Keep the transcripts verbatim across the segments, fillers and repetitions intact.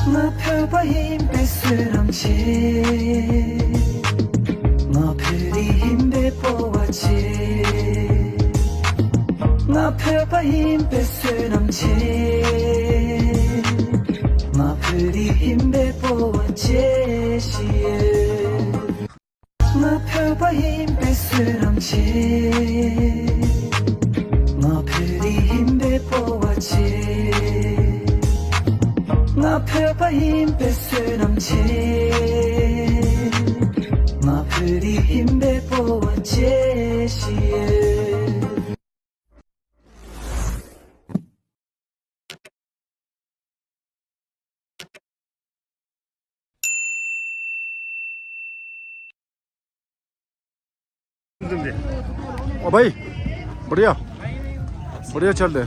ང་བོད་པ་ཡིན་པའི་བསོད་ནམས་ཆེ། ང་བོད་རིགས་ཡིན་པའི་སྤོབས་པ་ཆེ། ང་བོད་པ་ཡིན་པའི་བསོད་ནམས་ཆེ། ང་བོད་རིགས་ཡིན་པའི་སྤོབས་པ་ཆེ་ཞིག་ཡོད། ང་བོད་པ་ཡིན་པའི་བསོད་ནམས་ཆེ། ང་བོད་རིགས་ཡིན་པའི་སྤོབས་པ་ཆེ། ང་བོད་པ་ཡིན་པའི་བསོད་ནམས་ཆེ། ང་བོད་རིགས་ཡིན་པའི་སྤོབས་པ་ཆེ་ཞིག་ཡོད། ओ भाई, बढ़िया, बढ़िया चल रहे।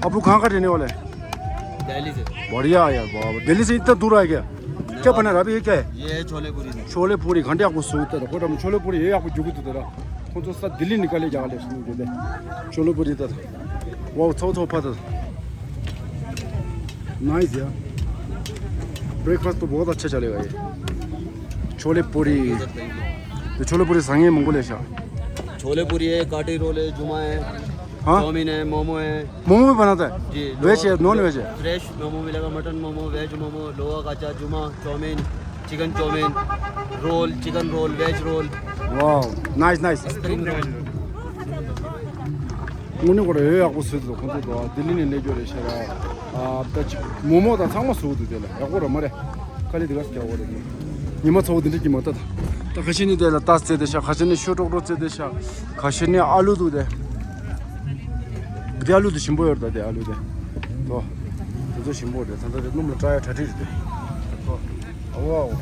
आप लोग कहाँ का रहने वाले हैं? दिल्ली से। बढ़िया यार, बाबा, दिल्ली से इतना दूर आ गया। क्या बना रहा अभी, ये क्या है? ये है छोले पूरी। छोले पूरी, घंटे आपको सूट है, छोले पूरी, ये आपको जुगत दे रहा। कौन सा दिल्ली निकाले जा रहे हैं, सुन के दे। छोले पूरी तो, वो थो थो पता। नाइस यार, ब्रेकफास्ट तो बहुत अच्छा चलेगा ये। छोले पूरी, तो छोले पूरी संगे मंगोले शा। छोले पूरी है, काटी रोल है, जुमा है, हाँ? चाउमीन है, मोमो है। मोमो भी बनाता है? जी, वेज है, नॉन वेज है? फ्रेश मोमो मिलेगा, मटन मोमो, वेज मोमो, लोहा काचा, जुमा, chow mein, chicken chow mein, roll, chicken roll, veg roll. Wow, nice, nice. Spring role. དངོས་གནས་ཁོ་ར་ཡོད་ཡག་པོ་བཟོས་འདུག་ཁོང་ཚོ་དང་ལྡི་ལི་ནས་སླེབས་རྒྱུ་རེད་ཤག་ར། ཨ་ད་ཅིག་མོག་མོག་དང་ཚང་མ་བཟོ་འདུག་དེ་ལ་ཡག་པོ་རེད་མ་རེད། དཀའ་ལས་དེ་ག་ཚོད་རྒྱག་དགོས་རེད། ཉི་མ་ཚ་བོ་དེ་འདྲ་གྱིས་མ་ལྟ་ད། ད་ཁ་ཤས་ནི་དེ་ལ་ཏ་རྩེ་དེ་ཤག་ཁ་ཤས་ནི་ཤོ་ཀྲོག་ཀྲོག་རྩེ་དེ་ཤག་ཁ་ཤས་ནི་ཨ་ལུ་འདུག་དེ། དེ་ཨ་ལུ་དེ་ཞིམ་པོ་ཡོད་རེད་ད་དེ་ཨ་ལུ་དེ། དོ། དེ་ཚོ་ཞིམ་པོ་རེད་ད་ད་དེ་སྣུམ་ལ་བཀྲ་ཡ་གྲ་སྒྲིག་རེད་དེ། དོ། ཨ་བོ་ཨ་བོ།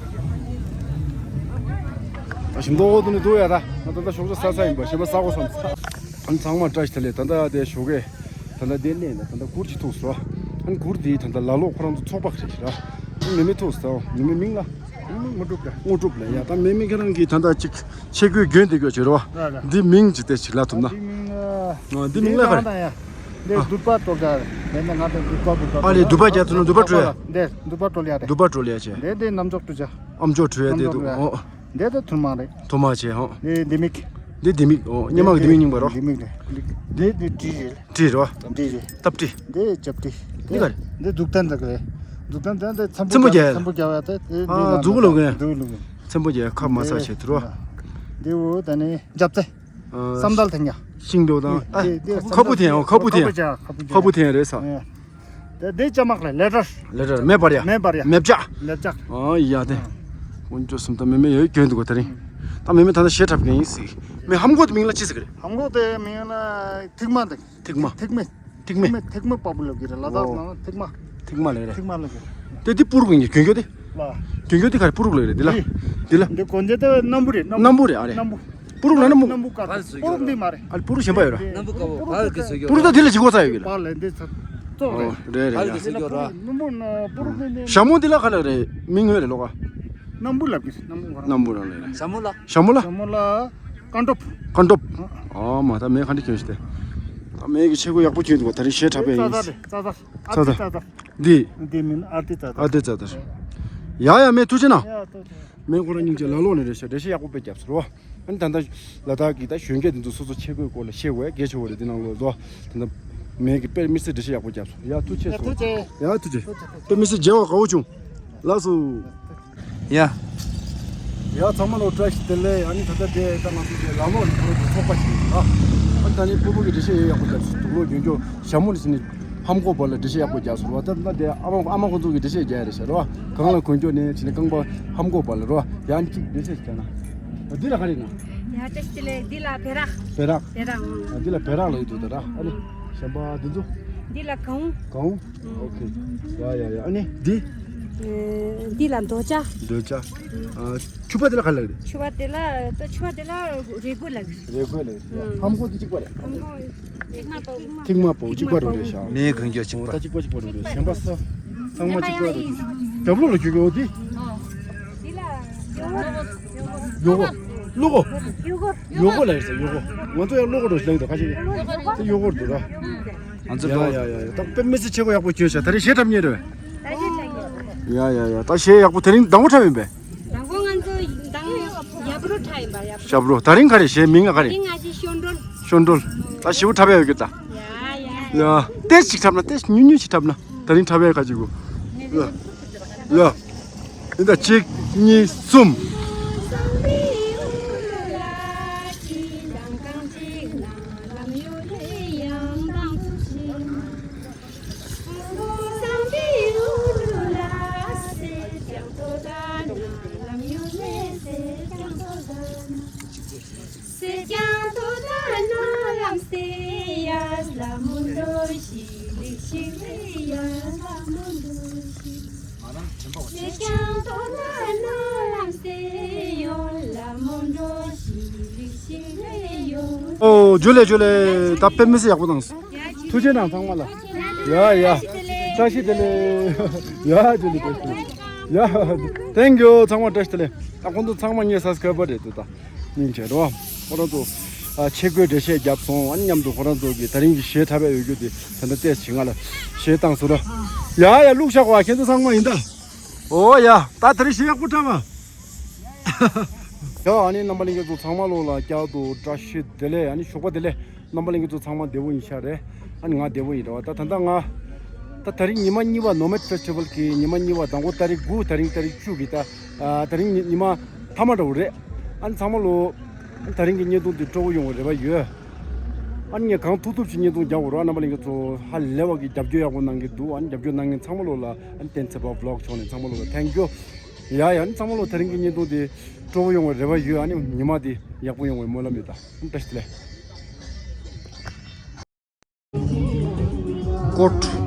ད་ཞིམ་མདོག་འོག་ཏུ་ནི་འདུག་ཡ་ད་ང་ད་ལྟ་ཞོགས་ཇ་ཟ་ས་ཡིན་པ་ཞིམ་པ་ཟ་དགོས་བསམ་ཚ། ཨ་ནི་ཚང་མ་བཀྲ་ཤིས་བདེ་ལེགས། ད་ལྟ་དེ་ཞོགས་ཀས་ད་ལྟ་དེ་གནས་ན་ད་ལྟ་གུར་གཅིག་ཐུག་སོང་། ཨ་ནི་གུར་དེ་ད་ལྟ་ལ་ལོག་ཁོ་རང་ཚོ་ཚོགས་པ་རེད་ར། ཨ་ནི་མེ་མེ་ཐུག་སོང་། མེ་མེ་མིང་ལ་དངོས་གྲུབ་ལ། དངོས་གྲུབ་ལ་ཡ། ད་མེ་མེ་ཁྱེད་རང་གིས་ད་ལྟ་ཅིག་ཆས་གོས་གྱོན་དེ་གྱོན་བྱེད་རོ། ར་ར། འདི་མིང་ཅིག་དེ་ཅིག་ལབ་ཐུབ་ན། འདི་མིང་ཨ། འདི་མིང་ལ་ག་རེ། ད་ཡ། འདི་ཨ། དུད་པ་གཏོར་ཡ་རེད། མེད་ན་ང་ཚོ་དུད་པ་བུ་གཏོར། ཨ་ལེ་དུད་པ་རྒྱག་ཐུབ་ན་དུད་པ་བྲོས་ཡ། འདི་དུད་པ་བྲོས་ཡ་རེད། དུད་པ་བྲོས་ཡ་བྱས། འདི་འདི་གནམ་ལྕགས་བྲོས་ཡ། ཨམ་ཅོག་བྲོས་ཡ་དེ་འདུག་ཨོ། འདི་ད་ཐུར་མ་རེད། ཐུར་མ་བྱས་ཧོ། འདི་འདི་མིག་འདི་འདི་མིག་ཨོ་སྙེ་མ་གི་འདི་མིག་རྙིང་པ་རོ། འདི་མིག་རེད། འདི་འདི་གྲི་རེད། གྲི་རོ། གྲི་རེད། སྟབས་གྲི། འདི་རྒྱབ་གྲི། འདི་ག་རེ། འདི་མཛུབ་ཐེན་འདི་ག་རེ། མཛུབ་ཐེན་འདི་འདི་ཚེམ་བུ་ཚེམ་བུ་རྒྱག་རྒྱག་ཚེམ་བུ་རྒྱག་ཡ་དེ་འདི་ཨ་འདི་མཛུ་གུ་ལོག་གི། མཛུ་གུ་ལོག་གི། ཚེམ་བུ་རྒྱག་ཁ་མ་ས་བྱེད་དུ་རོ། འདི་འོ་ད་ནི་རྒྱབ་རྩེ། ཨ། བསམ་དལ་ཐེངས་ཡ། ཤིང་སྡོང་དང་ཨ། འདི་འདི་ཁ་བུ་ཐེངས་ཡ་ཁ་བུ་ཐེངས་ཡ། ཁ་བུ་ཐེངས་ཡ་རེད་ས། ཨ། དེ་དེ་ཅ་མག་ལ་ལེ་ཊར། ལེ་ཊར་མེ་འབར་ཡ། མེ་འབར་ཡ། མེ་བྱ། མེ་བྱ། ཨ་ཡ་དེ། ཨ། དཀོན་མཆོག་གསུམ་ད་མེ་མེ་ཡོད་གྱོན་འདུག་གོ་དེ་རིང་། ད་མེ་མེ་ད་ལྟ་གཞས་འཁྲབ་མཁན་ཡིན་སྲིད། མེ་ཧམ་གོ་དེ་མིང་ལ་ཅི་ཟེར་གི་རེད། ཧམ་གོ་དེ་མིང་ལ་ཐིག་མ་དེ། ཐིག་མ། ཐིག་མེ། ཐིག་མེ། ཐིག་མེ་ཐིག་མེ་པ་པུ་ལབ་གི་རེད་ལ་དྭགས་ནང་ཐིག་མ། ཐིག་མ་ལབ་རེད། ཐིག་མ་ལབ་གི་རེད། དེ་དེ་སྤུ་རུག་ཡིན་གྱོན་གྱོན་དེ། ལ། གྱོན་གྱོན་དེ་ག་རེ་སྤུ་རུག་ལབ་རེད་དེ་ལ། འདི་ལ། འདི་གོན་ཆས་དེ་སྣམ་བུ་རེད་སྣམ་བུ། སྣམ་བུ་རེད་ཨ་རེད། སྣམ་བུ། སྤུ་རུག་ལ་སྣམ་བུ། སྣམ་བུ་དཀར་པོ། སྤུ་རུག་འདི་མ་རེད། ཨ་སྤུ་རུག་གཞན་པ་ཡོད་ར། སྣམ་བུ་དཀར་པོ་བར་གི་སུ་ཡོད། སྤུ་རུག་ད་དེ་ལ་ཞིག་གོ་ས་ཡོད་གི་ལ། བར་ལ་འདི་ཚ། ཙོག་རེད། རེད་རེད་བར་རེད། གི་སུ་ཡོད་ར། སྣམ་བུ་ན་སྤུ་རུག་འདི་ནི། ཞྭ་མོ་འདི་ལ་ག་ལ་རེད་མིང་ཡོད་རེད་ལོ་ག། སྣམ་བུ་ལབ་གི་སྣམ་བུ་ག་ར། སྣམ་བུ་རང་ལ་རེད། ཞྭ་མོ་ལ། ཞྭ་མོ་ལ། ཞྭ་མོ་ལ། རྐང་སྟོབས། རྐང་སྟོབས། ཨ་མ་ད་མེ་ག་འདྲ་གྱོན་ཞིག་དེ། ད་མེ་གི་ཆས་གོས་ཡག་པོ་གྱོན་འདུག་ག་ད་རིང་གཞས་འཁྲབ་པ་ཡིན། རྩ་རྩ་རེད་རྩ་རྩ། ཨ་ཏི་རྩ་རྩ། འདི། འདི་མིན་ཨ་ཏི་རྩ་རྩ། ཨ་ཏི་རྩ་རྩ། ཡ་ཡ་མེ་ཐུགས་རྗེ་གནང་། ཡ་ཐུགས་རྗེ་གནང་། མེ་ཁོ་རང་སྙིང་རྗེ་ལ་ལོག་ནས་རེད་ཤག་འགྲེལ་བཤད་ཡག་པོ་དཔེ་བརྒྱབ་ཟེར་རོ། ཨ་ནི་ད་ལྟ་ལ་དྭགས་ཀྱི་ད་གཞོན་སྐྱེས་དེ་ཚོ་སོ་སོ་ཆས་གོས་སྐོར་ལ་ཤེས་དགོས་གལ་ཆེ་བོ་རེད་འདི་ནང་ལོགས་སོ། ད་ལྟ་མེ་གི་དཔེ་མི་སྲིད་འགྲེལ་བཤད་ཡག་པོ་བརྒྱབ་སོང་ཡ་ཐུགས་རྗེ་ཆེ། ཡ་ཐུགས་རྗེ། ཡ་ཐུགས་རྗེ། དཔེ་མི་སྲིད་མཇལ་བ་དགའ་བོ་བྱུང་། ལགས་སོ། ཡ། ཡ་ཚང་མ་ལོ་བཀྲ་ཤིས་བདེ་ལེགས། ཨ་ནི་ད་ལྟ་དེ་ད་ང་ཚོ་དེ་ལ་ལོག་ནས་ཁོ་རང་ཚོ་ཚོགས་པ་ཞིག་ཡིན་ཨ། ཨ་ནི་ད་ནི་སྤོ་བོ་གི་འགྲེལ་བཤད་ཡོད་ཡག་པོ་རྒྱབ་སོང་དུག་ལོག་གྱོན་རྒྱུ་ཞྭ་མོ་ལ་ཕྱིན་ནས་ཧམ་གོག་བར་ལ་འགྲེལ་བཤད་ཡག་པོ་རྒྱབ་སོང་རོ། ད་ད་དེ་ཨ་མ་ཨ་མ་ཁོང་ཚོ་གི་འགྲེལ་བཤད་རྒྱག་ཡ་རེད་ཤག་རོ། གང་ལ་གོན་རྒྱུ་ནས་ཕྱིན་ནས་རྐང་པ་ཧམ་གོག་བར་ལ་རོ། ཡང་གཅིག་འགྲེལ་བཤད་བྱས་ན། འདི་ལ་ག་རེ་ན། ཡ་བཀྲ་ཤིས་བདེ་ལེགས། འདི་ལ་བེ་རག་བེ་རག་བེ་རག་ཨང་། ཨ་འདི་ལ་བེ་རག་ལབ་ཀྱི་འདུག་ད་ར། ཨ་ནི་གཞན་པ་འདི་ཚོ། འདི་ལ་གའུ། གའུ། ཨོ་ཁེ། ཡ་ཡ་ཡ། ཨ་ནི་འདི། ཨེ། འདི་ལ་འདོད་ཆགས། འདོད་ཆགས། ཨ་ཕྱུ་པ་དེ་ལ་ག་ལབ་རེད། ཕྱུ་པ་དེ་ལ་ད་ཕྱུ་པ་དེ་ལ་རེ་དགུ་ལབ་རེད། རེ་དགུ་ལབ་རེད། ཨང་། ཧམ་གོག་དེ་གཅིག་པ་རེད། ཧམ་གོག་ཐིག་མ་པོ། ཐིག་མ་པོ་གཅིག་པ་རེད་རེད་ཤག་མེ་གོན་རྒྱུ་གཅིག་པ། ད་གཅིག་པ་གཅིག་པ་རེད་རེད། གཞན་པ་ས་ཚང་མ་གཅིག་པ་རེད། རྒྱབ་ལོགས་ལ་གྱོན་གྱོན་འོ་དེ། འདི་ལ་ཡོ་གོ། ལོ་གོ། ཡོ་གོ། ཡོ་གོ་ལབ་ཡོད་ས་ཡོ་གོ། ང་ཚོ་ཡང་ལོ་གོ་འགྲོ་ཞིག་ལབ་ཡོད་ད་ཁ་ཤས་ཀྱིས། དེ་ཡོ་གོ་འདུག་ར། ང་ཚོ་ཡ་ལོ་ཡ་ཡ་ཡ། ད་དཔེ་མི་སྲིད་ཆས་གོས་ཡག་པོ་གྱོན་ཤག་ད་རེས་གཞས་འཁྲབ་མཁན་རེད། ད་གཞས་འཁྲབ་མཁན། ཡ་ཡ་ཡ། ད་གཞས་ཡག་པོ་དེ་རིང་དང་པོ་འཁྲབ་ཡིན་པས། དང་པོ་ང་ཚོ་དང་ཡབ་རོ་འཁྲབ་ཡིན་པ། ཡབ་རོ། ཞབས་རོ། ད་རིང་ག་རེ། གཞས་མིང་ང་ག་རེ། དེ་ང་ཞིག་ཤོ་འགྲོལ། ཤོ་འགྲོལ། ད་ཞེ་པོ་འཁྲབ་ཡ་ཡོད་གི་ད། ཡ་ཡ། ཡ། ཏེས་ཅིག་འཁྲབ་ན། ཏེས་ཉུང་ཉུང་ཞིག་འཁྲབ་ན། ད་རིང་འཁྲབ་ཡ་ག་ཅིག་གོ། ཡ། ཡ། ཡིན་ད། གཅིག་གཉིས་གསུམ། ཨོ། ཇུ་ལེ་ཇུ་ལེ། ད་དཔེ་མི་སྲིད་ཡག་པོ་བཏང་སོང་། ཐུགས་རྗེ་གནང་ཚང་མ་ལ། ཡ་ཡ། བཀྲ་ཤིས་བདེ་ལེགས། ཡ་ཇུ་ལེ་བཀྲ་ཤིས་བདེ་ལེགས། ཡ། Thank you། ཚང་མ་བཀྲ་ཤིས་བདེ་ལེགས། ད་ཁོང་ཚོ་ཚང་མ་ངའི་སབ་སི་ཀ་རའི་བར་རེད་འདུག་ད། སྙིང་རྗེ་རོ། ཁོ་རང་ཚོ་ཨ་ཆས་གོས་འགྲེལ་བཤད་བརྒྱབ་སོང་། ཨ་ནི་མཉམ་དུ་ཁོ་རང་ཚོ་གི་ད་རིང་གི་གཞས་འཁྲབ་ཡ་ཡོད་རྒྱུ་དེ་ད་ལྟ་ཏོག་ཙམ་ང་ལ་གཞས་བཏང་སོང་ར། ཡ་ཡ། བླུགས་བཞག་པ་ཁྱེད་ཚོ་ཚང་མ་ཡིན་ད། ཨོ་ཡ། ད་དེ་རིང་གཞས་ཡག་པོ་འཁྲབ་པ། ཡ། ཨ་ནི་རྣམ་པ་ལྷན་རྒྱས་ཚོ་ཚང་མ་ལོ་ལ་བསྐྱར་དུ་བཀྲ་ཤིས་བདེ་ལེགས། ཨ་ནི་ཞོགས་པ་བདེ་ལེགས། རྣམ་པ་ལྷན་རྒྱས་ཚོ་ཚང་མ་བདེ་པོ་ཡིན་ཤག་རེད། ཨ་ནི་ང་བདེ་པོ་ཡིན་རེད་བ། ད་ད་ལྟ་ང་ད་ད་རིང་ཉི་མ་གཉིས་པ། Nomad Festival གི་ཉི་མ་གཉིས་པ། དང་པོ་ཏ་རིག་དགུ། ད་རིང་ཏ་རིག་བཅུ་གི་ད། ཨ། ད་རིང་ཉི་ཉི་མ་མཐའ་མ་འདྲ་བོ་རེད། ཨ་ནི་ཚང་མ་ལོ་ད་རིང་གི་བརྙན་ཐུང་འདི་སྤྲོ་པོ་ཡོང་བའི་རེ་བ་ཡོད། ཨ་ནི་ངས་གང་ཐུབ་ཐུབ་ཅིག་བརྙན་ཐུང་རྒྱག་དགོས་རེད། རྣམ་པ་ལྷན་རྒྱས་ཚོ་ཧ་ལས་པ་གི་རྒྱབ་སྐྱོར་ཡག་པོ་གནང་གི་འདུག་ཨ་ནི་རྒྱབ་སྐྱོར་གནང་མཁན་ཚང་མ་ལོ་ལ། ཨ་ནི་བསྟན་འཛིན་པ་Vlog་ཕྱོགས་ནས་ཚང་མ་ལོ་ལ་Thank you། ཡ་ཡ། ཨ་ནི་ཚང་མ་ལོ་ད་རིང་གི་བརྙན་ཐུང་འདི་སྤྲོ་པོ་ཡོང་བའི་རེ་བ་ཡོད། ཨ་ནི་ཉི་མ་འདི་ཡག་པོ་ཡོང་བའི་སྨོན་ལམ་ཡོད་ད། ཨ་ནི་བཀྲ་ཤིས་བདེ་ལེགས། ཀོཊ།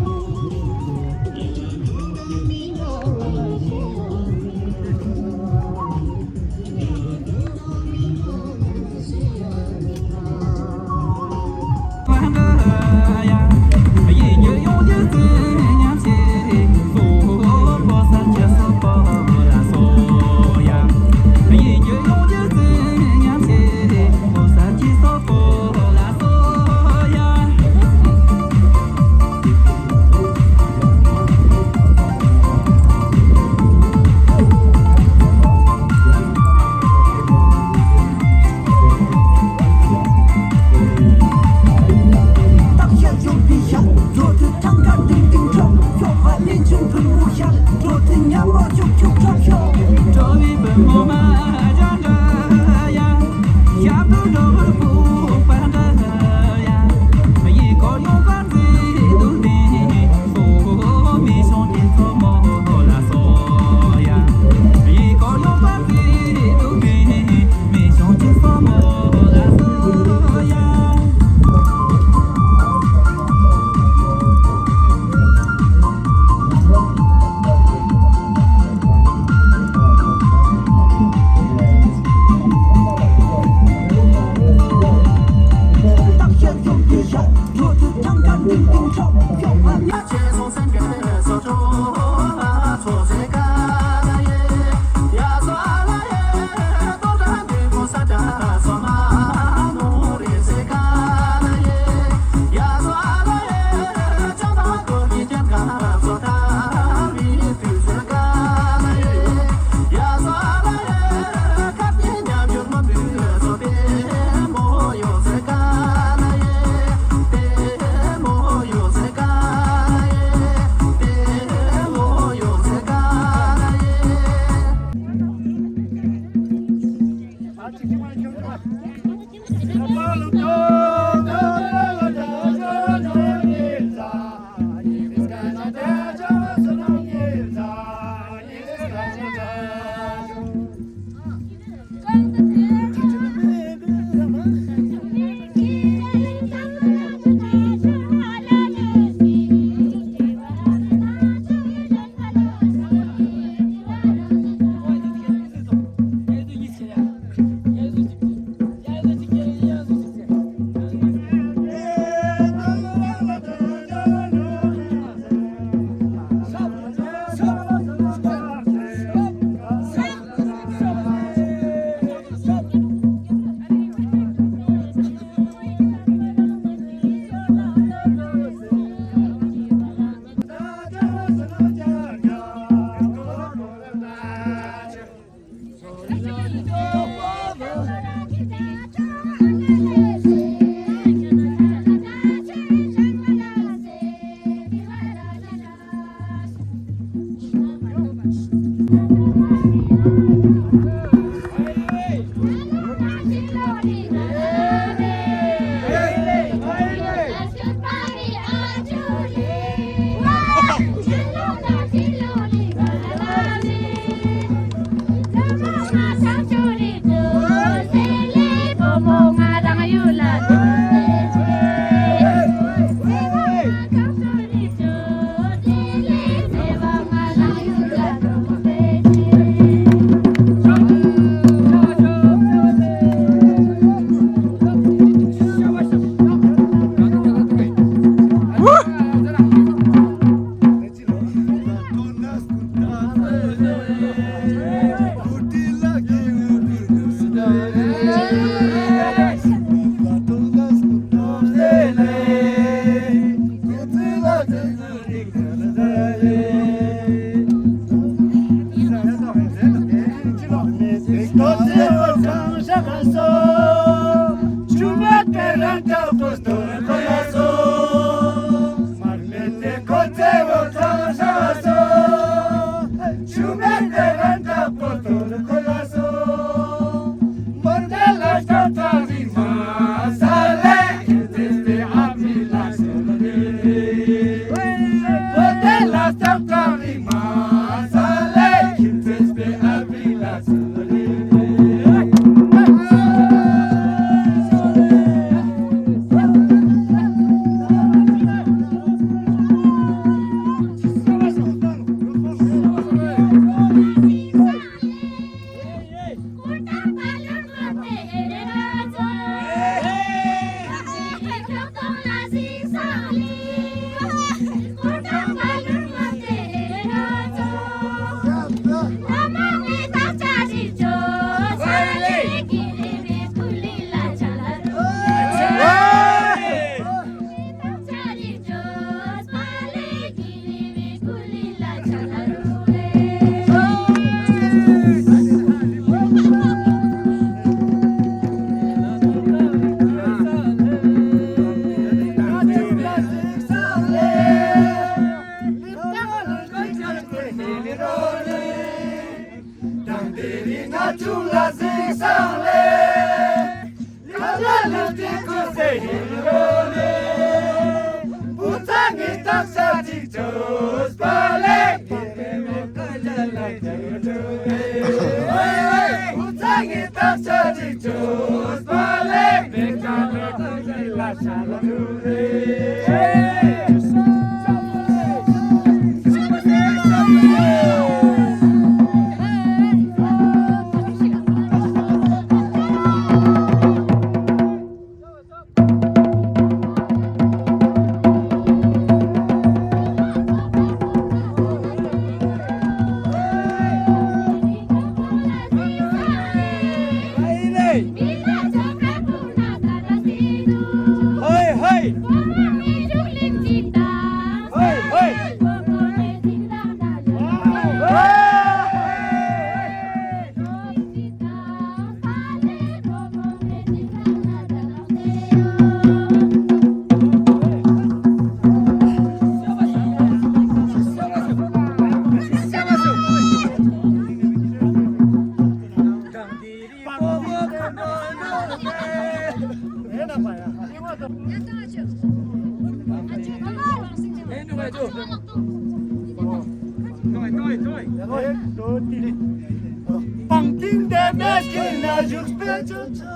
Pangting de meskin na yuspe chocho.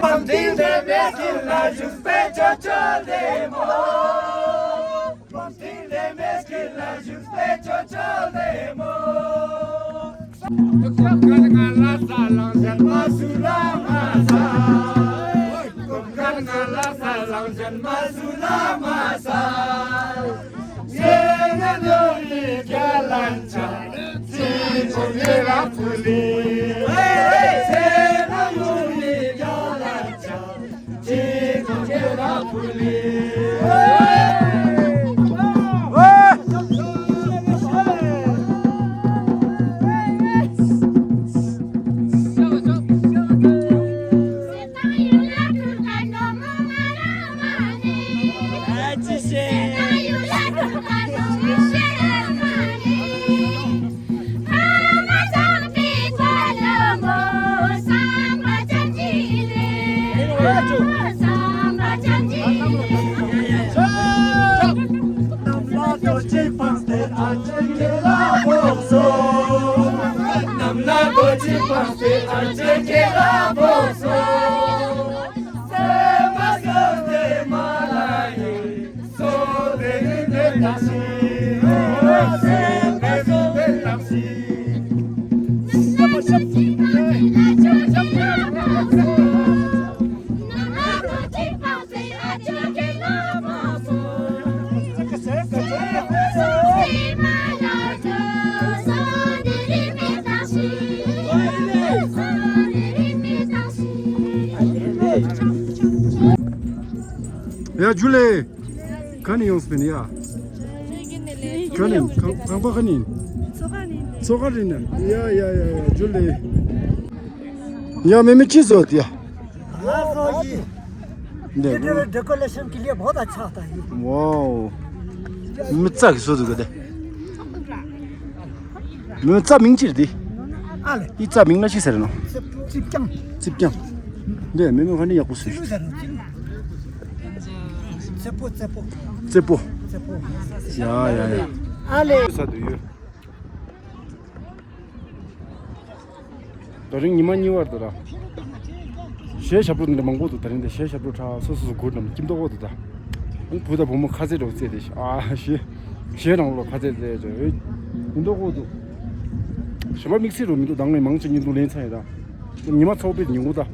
Pangting de meskin na yuspe chocho de mo. Pangting de meskin na yuspe chocho de mo. Kokar ngala salang jan masula masa. Kokar ngala salang jan masula masa. Yena dori galancha. Si kongera puli. Yena dori galancha. ཡ་ཇུ་ལེ། ག་ནས་ཡོང་སྤེན་ཡ། ག་ནས་གང་གང་པ་ག་ནས། མཚོ་ཁ་རི་ན། ཡ་ཡ་ཡ་ཡ་ཇུ་ལེ། ཡ་མེ་མེ་ཅི་བཟོ་དེ་ཡ། हाँ, तो ये, ये ने day-, decoration के लिए बहुत अच्छा था ये। वाओ। མི་ཚ་གི་བཟོ་འདུག་ག་དེ། མི་ཚ་མིང་ཅི་རེད་དེ། ཨ་ལེ། ཨི་ཚ་མིང་ལ་ཅི་ཟེར་ནོ། ཅིབ་ཅང་། ཅིབ་ཅང་། འདི་མི་མི་ཧ་ནི་ཡག་པོ་ཟེར། ཅིབ་ཟེར་ནོ་ཅིབ། ཙེ་པོ་ཙེ་པོ། ཙེ་པོ། ཙེ་པོ། ཡ་ཡ་ཡ། ཨ་ལེ། ས་དུ་ཡོད། ད་རིང་ཉི་མ་གཉིས་པར་དུ་ད། གཞས་ཞབས་བྲོ་འདི་འདྲ་མང་པོ་འདུག་ད་རིང་འདི་གཞས་ཞབས་བྲོ་ཁྲ་སོ་སོ་སོ་སྒུར་རྣམས་ཁྱིམ་ཐོག་འོག་ཏུ་ད། བུ་དང་བུ་མོ་ཁ་ཟས་འདྲ་བོ་བཙལ་ཏེ་ཨ་གཞས། གཞས་ནང་ལོགས་ཁ་ཟས་བཙལ་ཏེ། ཁྱིམ་ཐོག་འོག་ཏུ། གཞན་པ་དམིགས་བསལ་རུ་མི་འདུག་ད་ངས་མང་ཆེ་བརྙན་ཐུང་ལེན་ཚར་ཡོད་ད། ཉི་མ་ཚོགས་པའི་ཉིན་གུང་ད།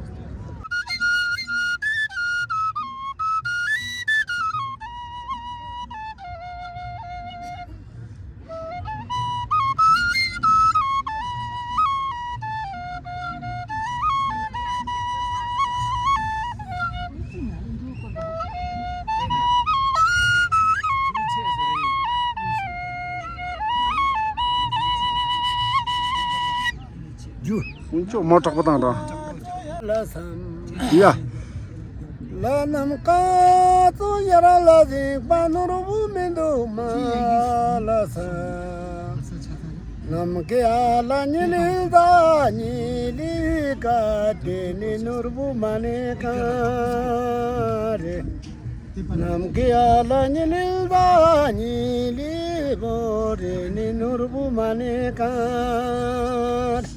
རྒྱུ། དཀོན་མཆོག་མ་དྲག་པོ་དང་འདྲ། ལ་སམ། ཡ། ལ་ནམ་ཀ་ཙོ་ཡ་ར་ལ་ཟིག་པ་ནོར་བུ་མི་འདུག་མ་ལ་ས། ནམ་ཀེ་ཨ་ལ་ཉི་ལི་ད་ཉི་ལི་ཀ་དེ་ནི་ནོར་བུ་མ་ནི་ཀ་རེ། ནམ་ཀེ་ཨ་ལ་ཉི་ལི་ད་ཉི་ལི་བོ་རེ་ནི་ནོར་བུ་མ་ནི་ཀ་རེ།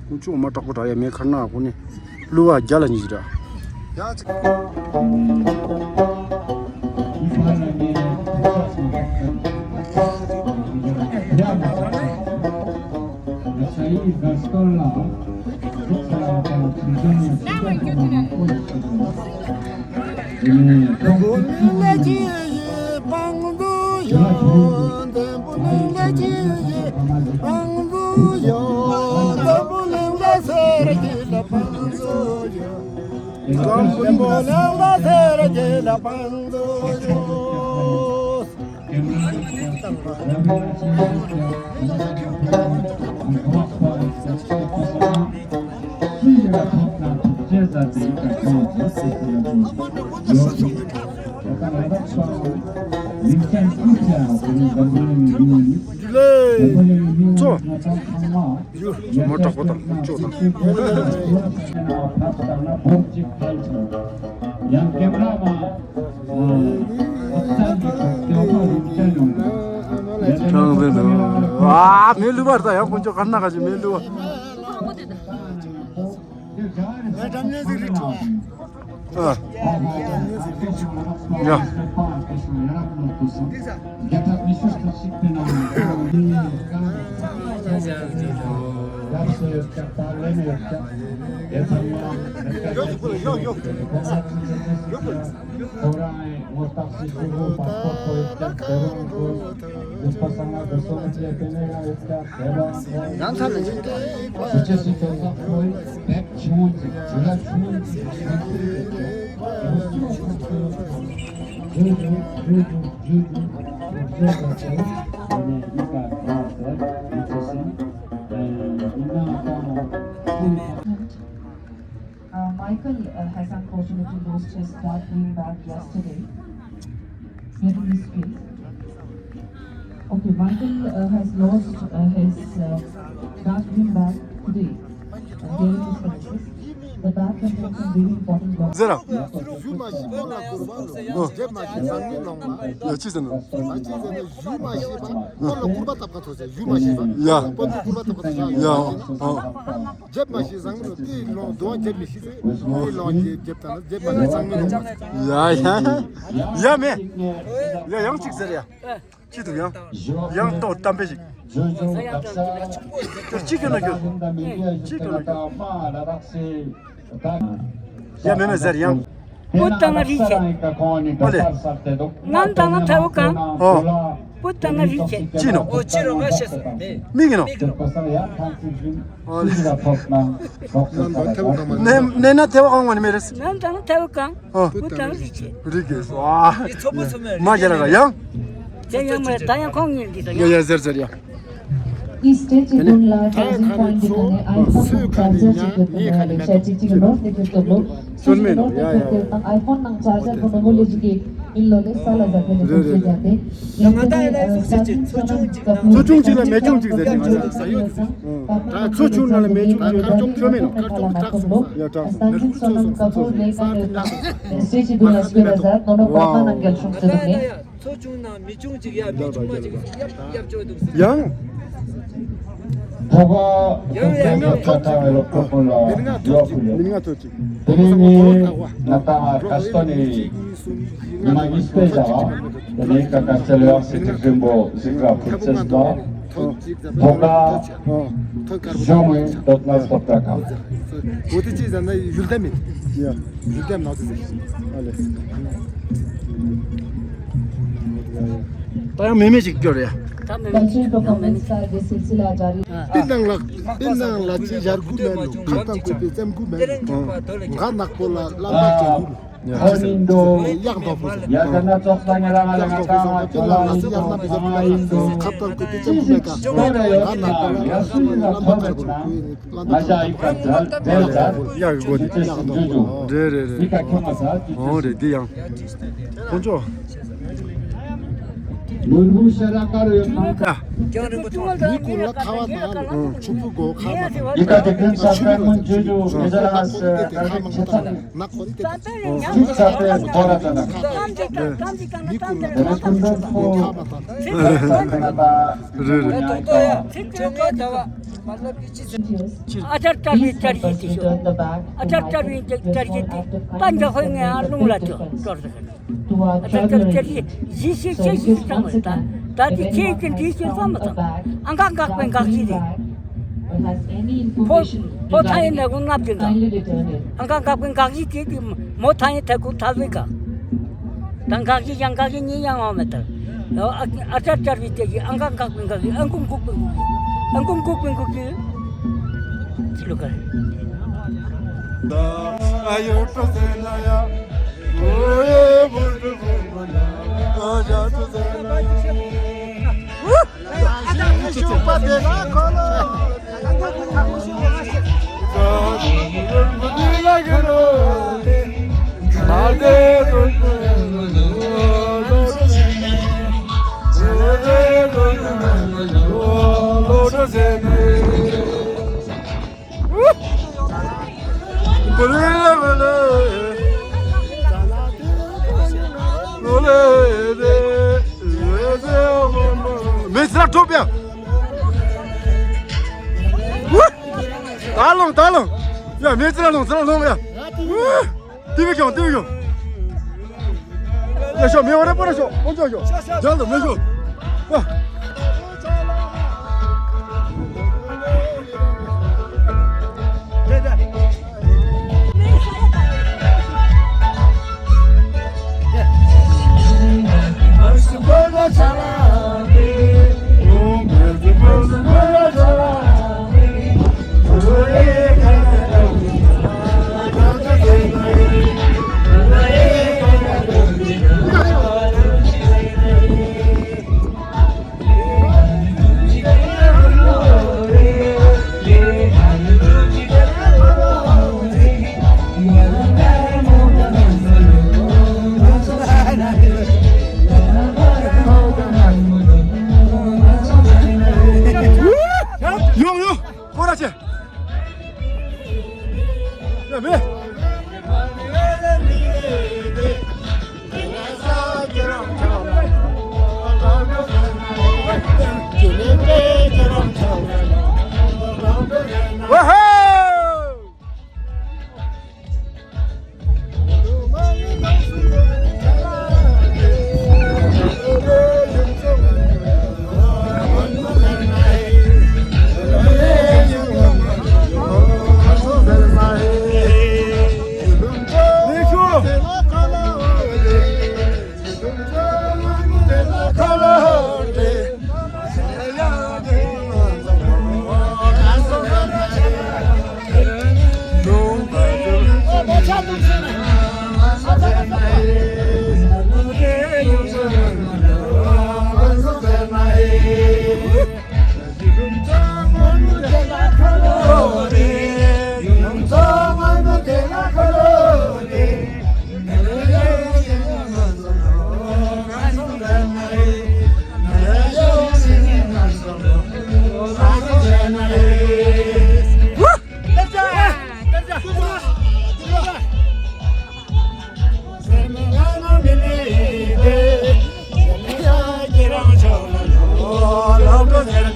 དཀོན་མཆོག་མ་དྲག་པོ་དྲག་ཡ་མེ་ཁར་ན་ཁོ་ནི་གླུ་བ་རྒྱ་ལ་ཉིས་ར། ཚོ། མ་དྲག་པོ་དང་ཅོ་དང་། ཡང་ཀེམ་ར་མ། ཨ་མེ་ལུ་བར་ད་ཡང་དཀོན་མཆོག་གར་ན་ག་ཅི་མེ་ལུ་བ། ཨ། ཡ། Uh, Michael, uh, has unfortunately lost his dark green bag yesterday. Here in this street. Okay, Michael, uh, has lost, uh, his, uh, dark green bag today, uh, during his classes. The bag contains some very important documents. ཟེར་ར། ཡ་ཅི་ཟེར་ན། ཡ། ཡ། ཨ། རྒྱབ་མ་ཤེས་བཟང་མི་ལོ་དེའི་ལོང་དུ་བ་རྒྱབ་མི་ཤེས་ཟེར། དེའི་ལོང་རྒྱབ་རྒྱབ་དང་རྒྱབ་མ་ཤེས་བཟང་མི་ལོང་། ཡ་ཡ། ཡ་མེ། ཡ་ཡང་གཅིག་ཟེར་ཡ། ཅི་འདུག་ཡང་། ཡང་ཏོག་གཏམ་དཔེ་ཞིག་ཅི་ཁྱོད་ན་ཁྱོད། ཅི་ཁྱོད་ན་ཁྱོད། ཡ་མེ་མེ་ཟེར་ཡང་། བུ་དང་ན་རིག་བྱེད། ཨོ་ལེ། ནམ་དང་ན་ཐལ་བུ་གང་། ཨོ། བུ་དང་ན་རིག་བྱེད། ཅི་ནོ། ཨོ་ཅི་རོ་ང་ཤེས་སོང་། མིག་གི་ནོ། ཨོ་ལེ། ནན་ན་ཐལ་བུ་གང་མ་ནི་མེ་རེད། ནན་ན་ཐལ་བུ་གང་། ཨོ། བུ་དང་ན་རིག་བྱེད། རིག་གེ་སོ། ཨ། མ་རྒྱལ་ལ་ཡང་། དེ་ཡང་མ་ད་ཡང་ཁོང་གཉིས་འདི་དང་ཡ་ཡ་ཟེར་ཟེར་ཡ། ཨི་སི་ཊེ་ཊི་ཀུན་ལ་ཆར་ཇིང་པོ་ཡིན་ཏེ་ནས་ཨའི་ཕོན་དང་ཆར་ཇར་གཅིག་ཏུ་བསྡུར་ན་ལེགས་ཤོས་གཅིག་གཅིག་གི་ལོ་ནས་ཁྱེར་ཏེ་ལོ་སུ་ཞིག་ལོ་ནས་ཁྱེར་ཏེ་དང་ཨའི་ཕོན་ནང་ཆར་ཇར་ཁོ་ན་མོ་ལེ་ཇི་གི་ཨིན་ལོ་ལེ་ས་ལ་ཟ་ཁེ་ལེ་ཏུ་ཤེ་ཇ་ཏེ། ཡང་ང་ད་ཡ་ལ་ཡི་སུ་ཅི་ཚོ་ཆུང་གཅིག་དང་། ཚོ་ཆུང་གཅིག་ལ་མེ་ཆུང་གཅིག་ཟེར་ཏེ་ང་ཚོ་ཟ་ཡོད་ཟེར། ད་ཚོ་ཆུང་ན་ལ་མེ་ཆུང་གཅིག་ཡོད་ད་ཁྱོད་མེད་ནོ། ཁར་ཅོག་ཏུ་ཁྲག་སོང་ས། ཡ་ཁྲག་སོང་། མེ་ཁུ་ཚོ་སོང་ས་ཚོ་སོང་ས་ཏེ་ལ་སོང་། སུ་ཅི་དུ་ལ་སྐྱོ་ལ་ཟ་ནོ་ནོ་པ་མ་ནང་གལ་ཆུང་ཟེར་ཏེ། ཚོ་ཆུང་ན་མི་ཆུང་གཅིག་ཡ་མི་ཆུང་མ་གཅིག་ཡབ་ཡབ་ཅོ་འདུག་ཟེར། ཡང་། ཕོ་བ་ཡང་ཡང་ཡང་ཐོག་ཐག་ལ་ཁོ་ཁོ་ལ་ཡོག་ཁུ་ཡོད། མི་ང་ཐོག་ཅིག་དེ་རིང་ནི་ང་དང་ཀ་སྟོ་ནི་ཉི་མ་གཉིས་པའི་ཟླ་བ་དེ་ནི་ཀ་ཀ་རྩེ་ལོ་ཡག་སེ་ཐིག་རིང་པོ་གཟིགས་ར་ཕུར་ཚེས་ལོ་ཕོ་བ་གཞུང་ངོས་འདོད་ན་སྟོབས་དྲག་གམ། འོ་དེ་ཅི་ཟེར་ན་ཡུལ་ལྡན་མིན། ཡ། ཡུལ་ལྡན་ནག་ཚོ་ཟེར། ཨ་ལེ། ད་ཡང་མེ་མེ་ཅིག་སྐྱོར་ཡ། ད་མེ་མེ་ཅིག་སྐྱོར་མེ་མེ་ཅིག། པི་ནང་ལ་པི་ནང་ལ་ཅི་ཡར་དགུ་མེད་ནོ། ཁ་ཏང་བཀོད་པའི་བཙན་དགུ་མེད་ནོ། ང་ནག་པོ་ལ་བླ་མ་ཅན་ཡིན། ཁོ་ཡིན་འདུག་ཡག་འདོགས་པོ་ཟེར། ཡ་ད་ན་ཙོག་ས་ཉ་ར་ང་ལ་ང་ཏང་ང་ཇོ་ལ་ཡིན་འདུག་ང་ཡིན་འདུག་ཁ་ཏང་བཀོད་པའི་བཙན་དགུ་མེད་ཀ་ང་ནག་པོ་ལ་བླ་མ་ཅན་ཡིན། ང་ཞ་ཡིག་པ་དལ་དལ་དལ། ཡག་གི་གོ་དེ་ཡག་འདོགས། རེད་རེད་རེད། ཡིག་པ་ཁྱོད་མ་ས་ཅི་ཅི། འོ་རེད་འདི་ཡང་། དཀོན་མཆོག་ལུས་པོ་ཤ་ར་དཀར་ཡོད་ཁང་ཁ། ཀྱང་རིང་པོ་ཐོག་མི་ཀུན་ལ་ཁ་བ་ན་ལོ་ཕྱུག་པོ་གོ་ཁ་མ་ཐང་། ཡིག་པ་དེ་ཀུན་ས་ཀར་མོན་ཇུ་ཇུ་མི་ཟ་ར་ས་དཀར་མོན་ཆེ་ཚང་། ནག་པོ་རི་དེ་ཁ་མ་ཐང་། ཁ་མ་ཐང་། མི་ཀུན་ལ་ཁ་བ་ན་ལོ་ཕྱུག་པོ་གོ་ཁ་མ་ཐང་། རེད་རེད། འོ་རེད་འདི་ཡང་། ཨ་ཅར་ཀྲར་བའི་ཀྲར་ཡིག་དེ་ཤོ། ཨ་ཅར་ཀྲར་བའི་ཀྲར་ཡིག་དེ་པ་འཇོག་ཧོད་ངས་ཨ་རླུང་ལ་ཅོ་ཀྲོར་ཟེར། ཨ་ཅར་ཀྲར་ཀྲར་ཡིག་བཞི་ཤེས་ཤེས་ཤིག་ཙམ་མ་ད་ད་དེ་ཁྱེད་ཀྱི་འདི་ཤོད་ཙམ་མ་ཙམ་ཨ་འགག་འགག་པའི་འགག་བཞི་རེད། ཕོ་ཕོ་ཐ་ཡིན་ན་གོ་ལྔ་བདུན་ག་ཨ་འགག་འགག་པའི་འགག་བཞི་དེ་དེ་མོ་ཐ་ཡིན་ཐ་གུ་ཐ་བའི་འགག་ད་འགག་བཞི་ཡང་འགག་བཞི་གཉིས་ཡང་འོང་མེད་ད། ཨ་ཨ་ཅར་ཅར་བི་ཏེ་གི་ཨང་ཀང་ཀག་པིང་ཀག་གི་ཨང་ཀུང་ཀུག་པིང་ཀུག་གི་ཨང་ཀུང་ཀུག་པིང་ཀུག་གི་ཅི་ལོ་ཀ། མེ་ཚ་ཐོབ་ཡ། ད་ལོང་ད་ལོང་། ཡ་མེ་ཚ་ལོང་ཚ་ལོང་ཡ། ཏི་བི་ཀྱང་ཏི་བི་ཀྱང་། ཡ་ཤོ་མེ་བ་རེ་པོ་རེ་ཤོ་ཀོང་ཅོ་ཤོ་ཇལ་དུ་མེ་ཤོ། ཡ། ཡོང་ཡོང་། སྐོར་ར་ཆེ། ཡ་མེ། ཝ་ཧོ།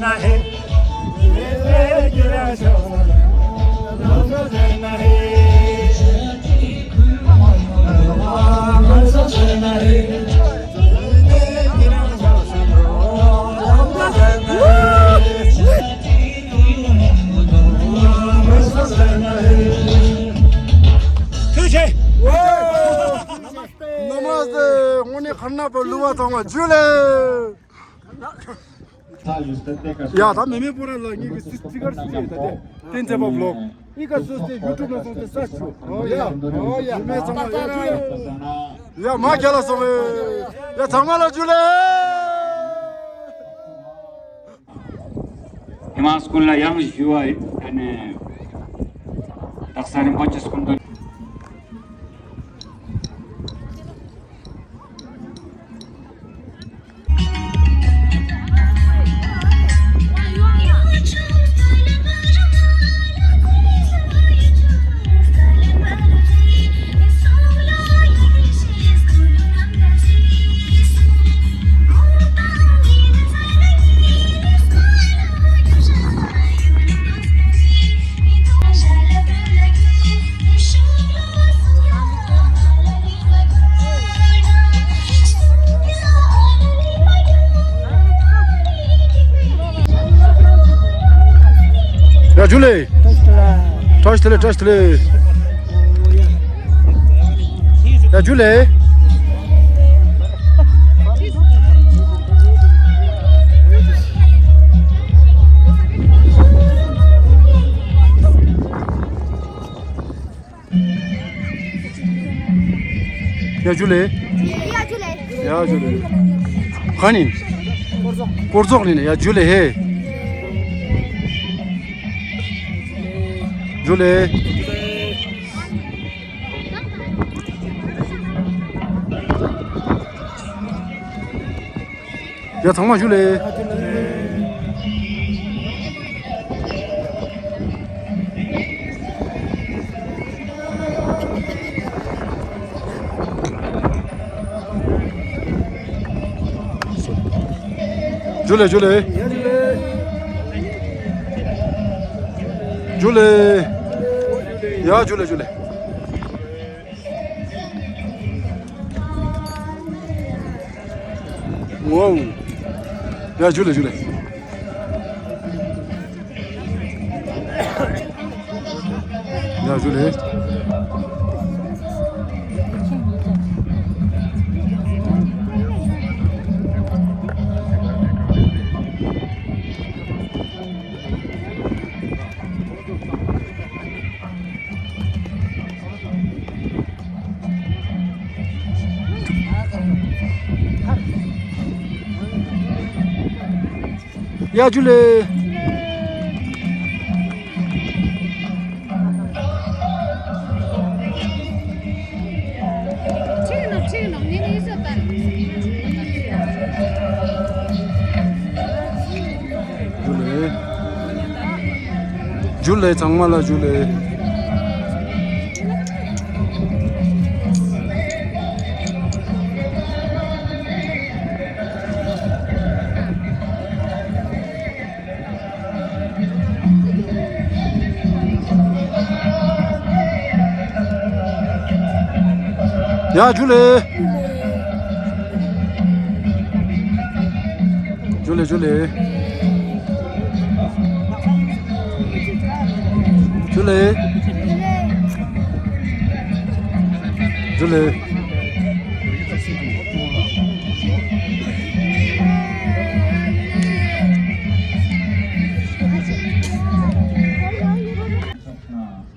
नमस्ते। དངོས་གནས་ཁར་ན་པ་ལུ་བ་ཚང་མ་ཇུ་ལེ། ཡ་ད་མེ་མེ་པོ་ར་ལ་ངེད་ཀྱི་སི་སི་ཀར་སི་ད་དེ་བསྟན་འཛིན་པ་བློ་ཨི་ཀ་སོ་སི་ཡུ་ཊུབ་ལ་སོང་སྟེ་ས་ཆུ། ཨོ་ཡ་ཨོ་ཡ་མེ་ཚང་མ་ཡ་ཡ་མ་རྒྱ་ལ་སོང་ཨེ། ཡ་ཚང་མ་ལ་ཇུ་ལེ། ཧི་མ་སྐུལ་ལ་ཡང་ཞུ་བ་ཨ་ནི་དག་ས་རིན་པོ་ཆེ་སྐུ་མདུན། ཡ་ཇུ་ལེ། བཀྲ་ཤིས་བདེ་ལེགས། བཀྲ་ཤིས་བདེ་ལེགས། བཀྲ་ཤིས་བདེ་ལེགས། ཡ་ཇུ་ལེ། ཡ་ཇུ་ལེ། ཡ་ཇུ་ལེ། ཡ་ཇུ་ལེ། ག་ནི། སྐོར་ཚོགས་ནི་ནི་ཡ་ཇུ་ལེ་ཧེ། ཇུ་ལེ། ཡ་ཚང་མ་ཞུ་ལེ། ཞུ་ལེ་ཞུ་ལེ། ཞུ་ལེ། ཡ་ཞུ་ལེ་ཞུ་ལེ། ཝའོ། ཡ་ཞུ་ལེ་ཞུ་ལེ། ཡ་ཞུ་ལེ། ཡ་ཇུ་ལེ། ཇུ་ལེ། ཇུ་ལེ། ཚང་མ་ལ་ཇུ་ལེ། ཡ་ཇུ་ལེ། ཇུ་ལེ་ཇུ་ལེ། ཇུ་ལེ། ཇུ་ལེ།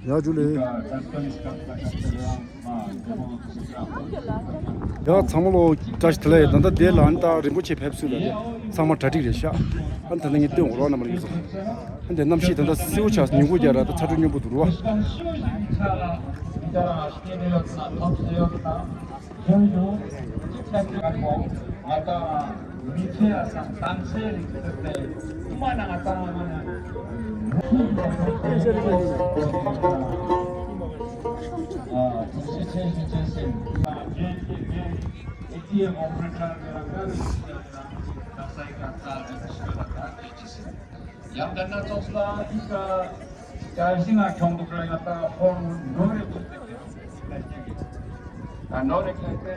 ཡ་ཇུ་ལེ། ཡ་ཚང་མ་ལོ་བཀྲ་ཤིས་བདེ་ལེགས། ད་ལྟ་དེ་ལ་ཨ་ནི་ད་རིན་པོ་ཆེ་ཕེབས་སུ་ལ་ཚང་མ་གྲ་སྒྲིག་རེད་ཤག་ཨ་ནི་ད་ལྟ་ངས་སྟོན་འོག་ལ་ནམ་ལ་ཡོད་སོང་། ཨ་ནི་དེ་གནམ་གཤིས་ད་ལྟ་བསིལ་བོ་ཆགས་སོང་། ཉིན་གུང་རྒྱག་ར་ད་ཚ་དྲོད་སྙོམས་པོ་འདུག་རུ་བ། ཡང་ད་ནང་ཚོགས་ལ་ཨི་ཀ་ཅའི་ཤི་ང་ཁྱོང་དུ་ཁྲོ་ཡང་ད་ཧོར་ནོ་རེ་ཐུག་ད་ནོ་རེ་ཁ་ཏེ།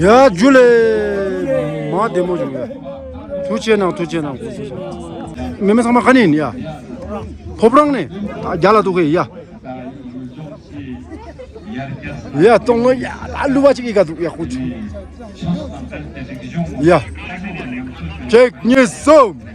ཡ་ཇུ་ལེ། མ་བདེ་མོ་བྱུང་ཡ། ཐུགས་རྗེ་གནང་། ཐུགས་རྗེ་གནང་། མི་མི་ཚང་མ་ག་ནས་ཡིན་ཡ། ཕོ་བྲང་ནས་རྒྱ་ལ་འདུག་གི་ཡ། ཡ་སྟོང་ལོ་ཡ་ལ་ལུ་བ་ཅིག་ཡི་ག་འདུག་ཡ། ཁུ་ཆུ་ཡ། གཅིག་གཉིས་གསུམ།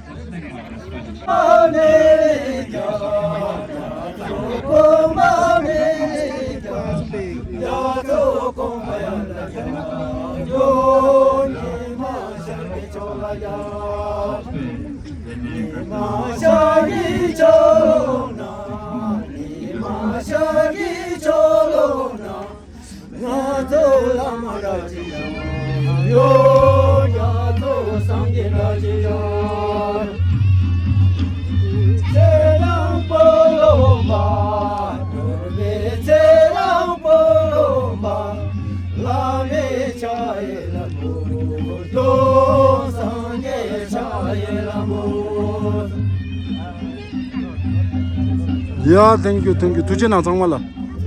ཡ། thank you, thank you. ཐུགས་རྗེ་གནང་ཚང་མ་ལ།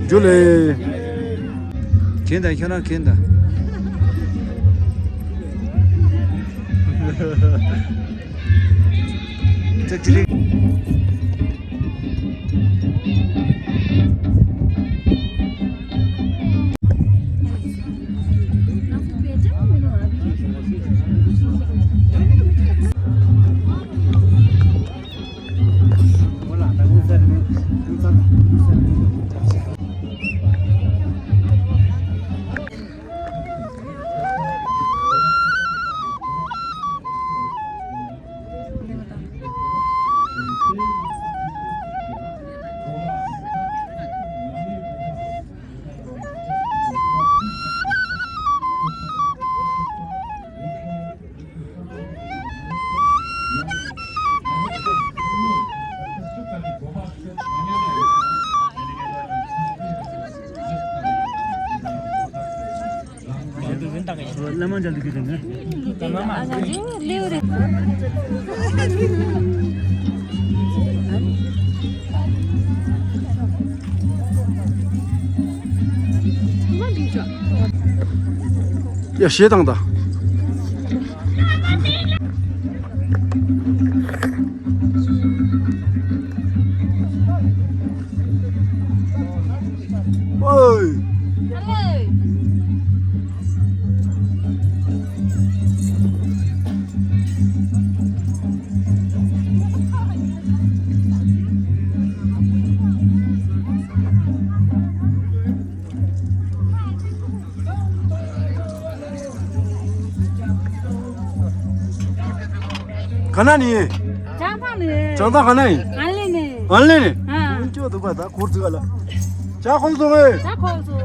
ཇུ་ལེ། གྱེན་དང་ཁྱོད་རང་གྱེན་དང་། ཙག་ཙིག་རེད། ཡ། ཞེ་དང་ད། ཨོའི། ག་ན་ནི། བྱང་ཐང་ནི། བྱང་ཐང་ག་ན་ཡིན། ཨན་ལེ་ནི། ཨན་ལེ་ནི། ཨ། ཁྱོད་འདུག་པ་ད་གུར་ཙི་ག་ལ། ཇ་ཁོལ་སོང་ངས། ཇ་ཁོལ་སོང་།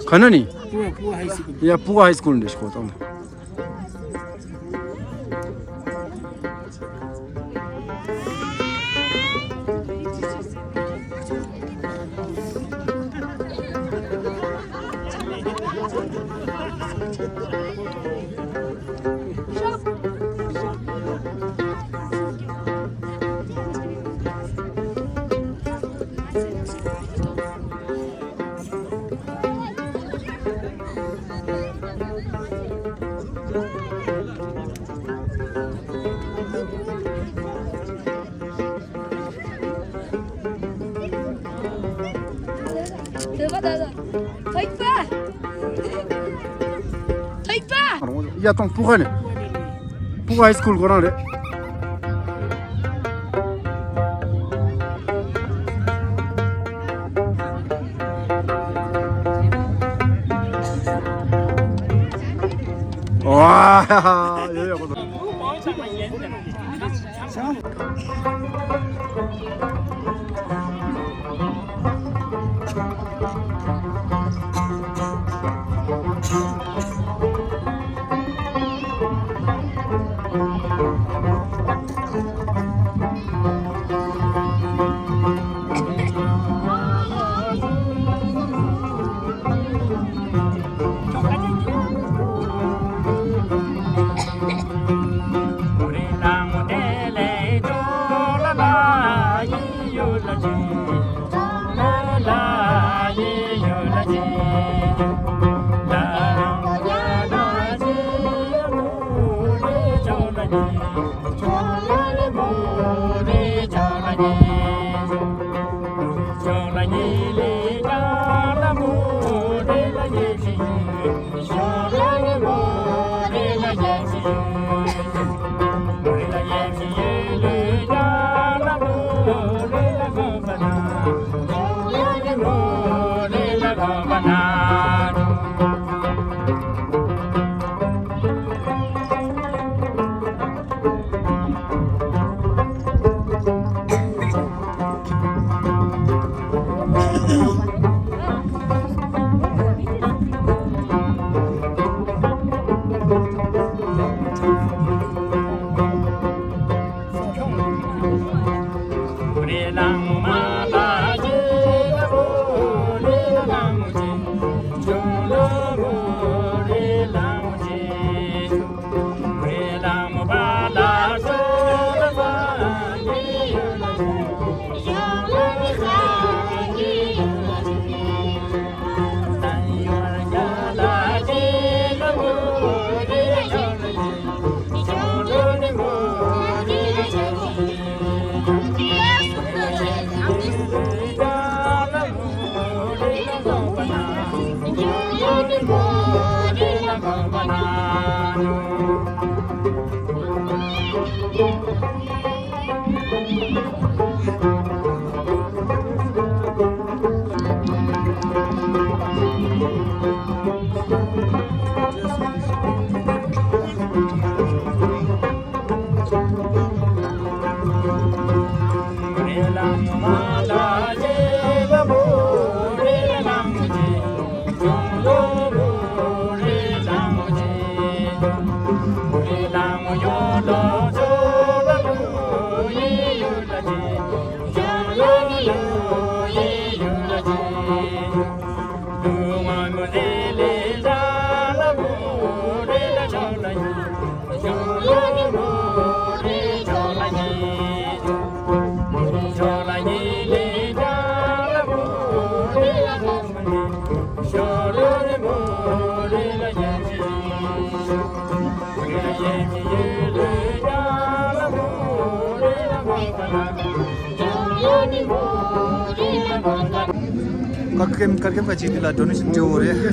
ག་ན་ནི། པུ་ག་ཧའི་སི་ཀུལ། ཡ། པུ་ག་ཧའི་སི་ཀུལ་འདི་ཤོག་དང་། ཐོས་པ། ཡ། ཏོང་པུ་ག་ནས། པུ་ག་ཧའི་སི་ཀུལ་ཁོ་རང་རེད། ཨ། ཡོད་ཡོད་ཁོ་ཚོ། ཀར་ཀེམ་ཀར་ཀེམ་པ་ཅིག་འདི་ལ་ཌོ་ནེ་ཤན་སྤྲད་ཡོད་རེད།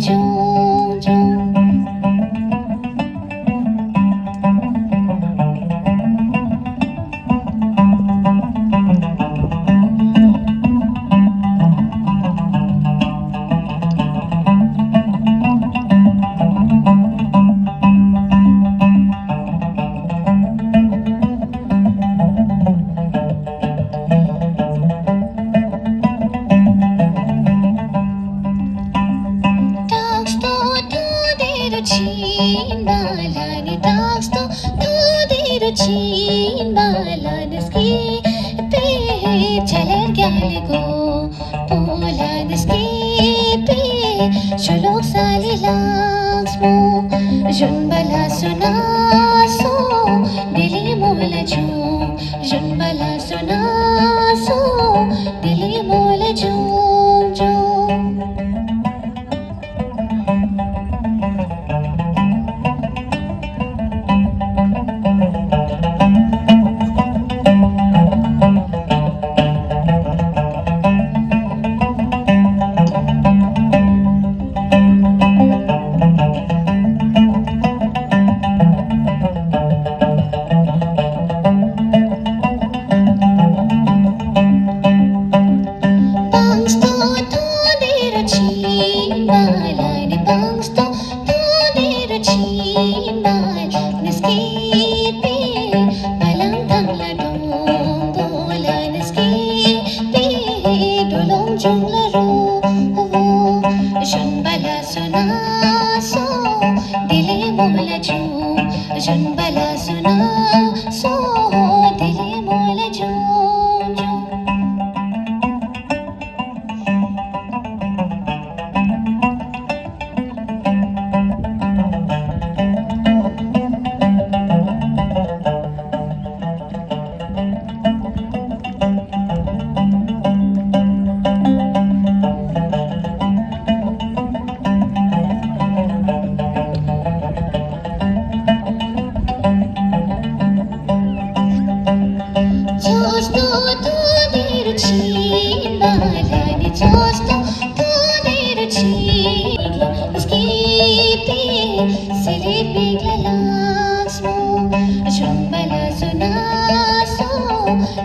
ཆུང་ཆུང་། ཏག་ཏོ་ཏོ་དེ་རུ་ཕྱིན་པ་ལ་ནི། ཏག་ཏོ་ཏོ་དེ་རུ་ཕྱིན་པ་ལ་ནི། སྐྱིད་པའི་ཆ་ལེར་རྒྱ་ལི་གོ་པོ་ལ་ནི། སྐྱིད་པའི་ཆུ་ལོག་ས་ལི་ལགས་མོ། གཞོན་པ་ལ་སོ་ན་སོ་དེ་ལི་མོ་ལ་ཆུང་། གཞོན་པ་ལ་སོ་ན་སོ་དེ་ལི་མོ་ལ་ཆུང་ཆུང་། བང་སྟོད་དོ་དེ་རུ་ཕྱིན་པ་ལ་ནི། བང་སྟོད་དོ་དེ་རུ་ཕྱིན་པ་ལ་ནི། སྐྱིད་པའི་བ་ལང་ཐང་ལ་འགྲོ་འདུག་ལ་ནི། སྐྱིད་པའི་འགྲོ་ལུང་ཆུང་ལ་རོ་བོ། གཞོན་པ་ལ་སོ་ན་སོ་དེ་ལི་མོ་ལ་ཆུང་། གཞོན་པ་ལ་སོ་ན་སོ་དེ་ལི་མོ་ལ་ཆུང་ཆུང་། ཆོས་ཏོ་ཏོ་དེ་རུ་ཕྱིན་པ་ལ་ནི། ཆོས་ཏོ་ཏོ་དེ་རུ་ཕྱིན་ལ། སྐྱིད་པའི་སི་ལི་པིག་ལ་ལགས་མོ། གཞོན་པ་ལ་སོ་ན་སོ་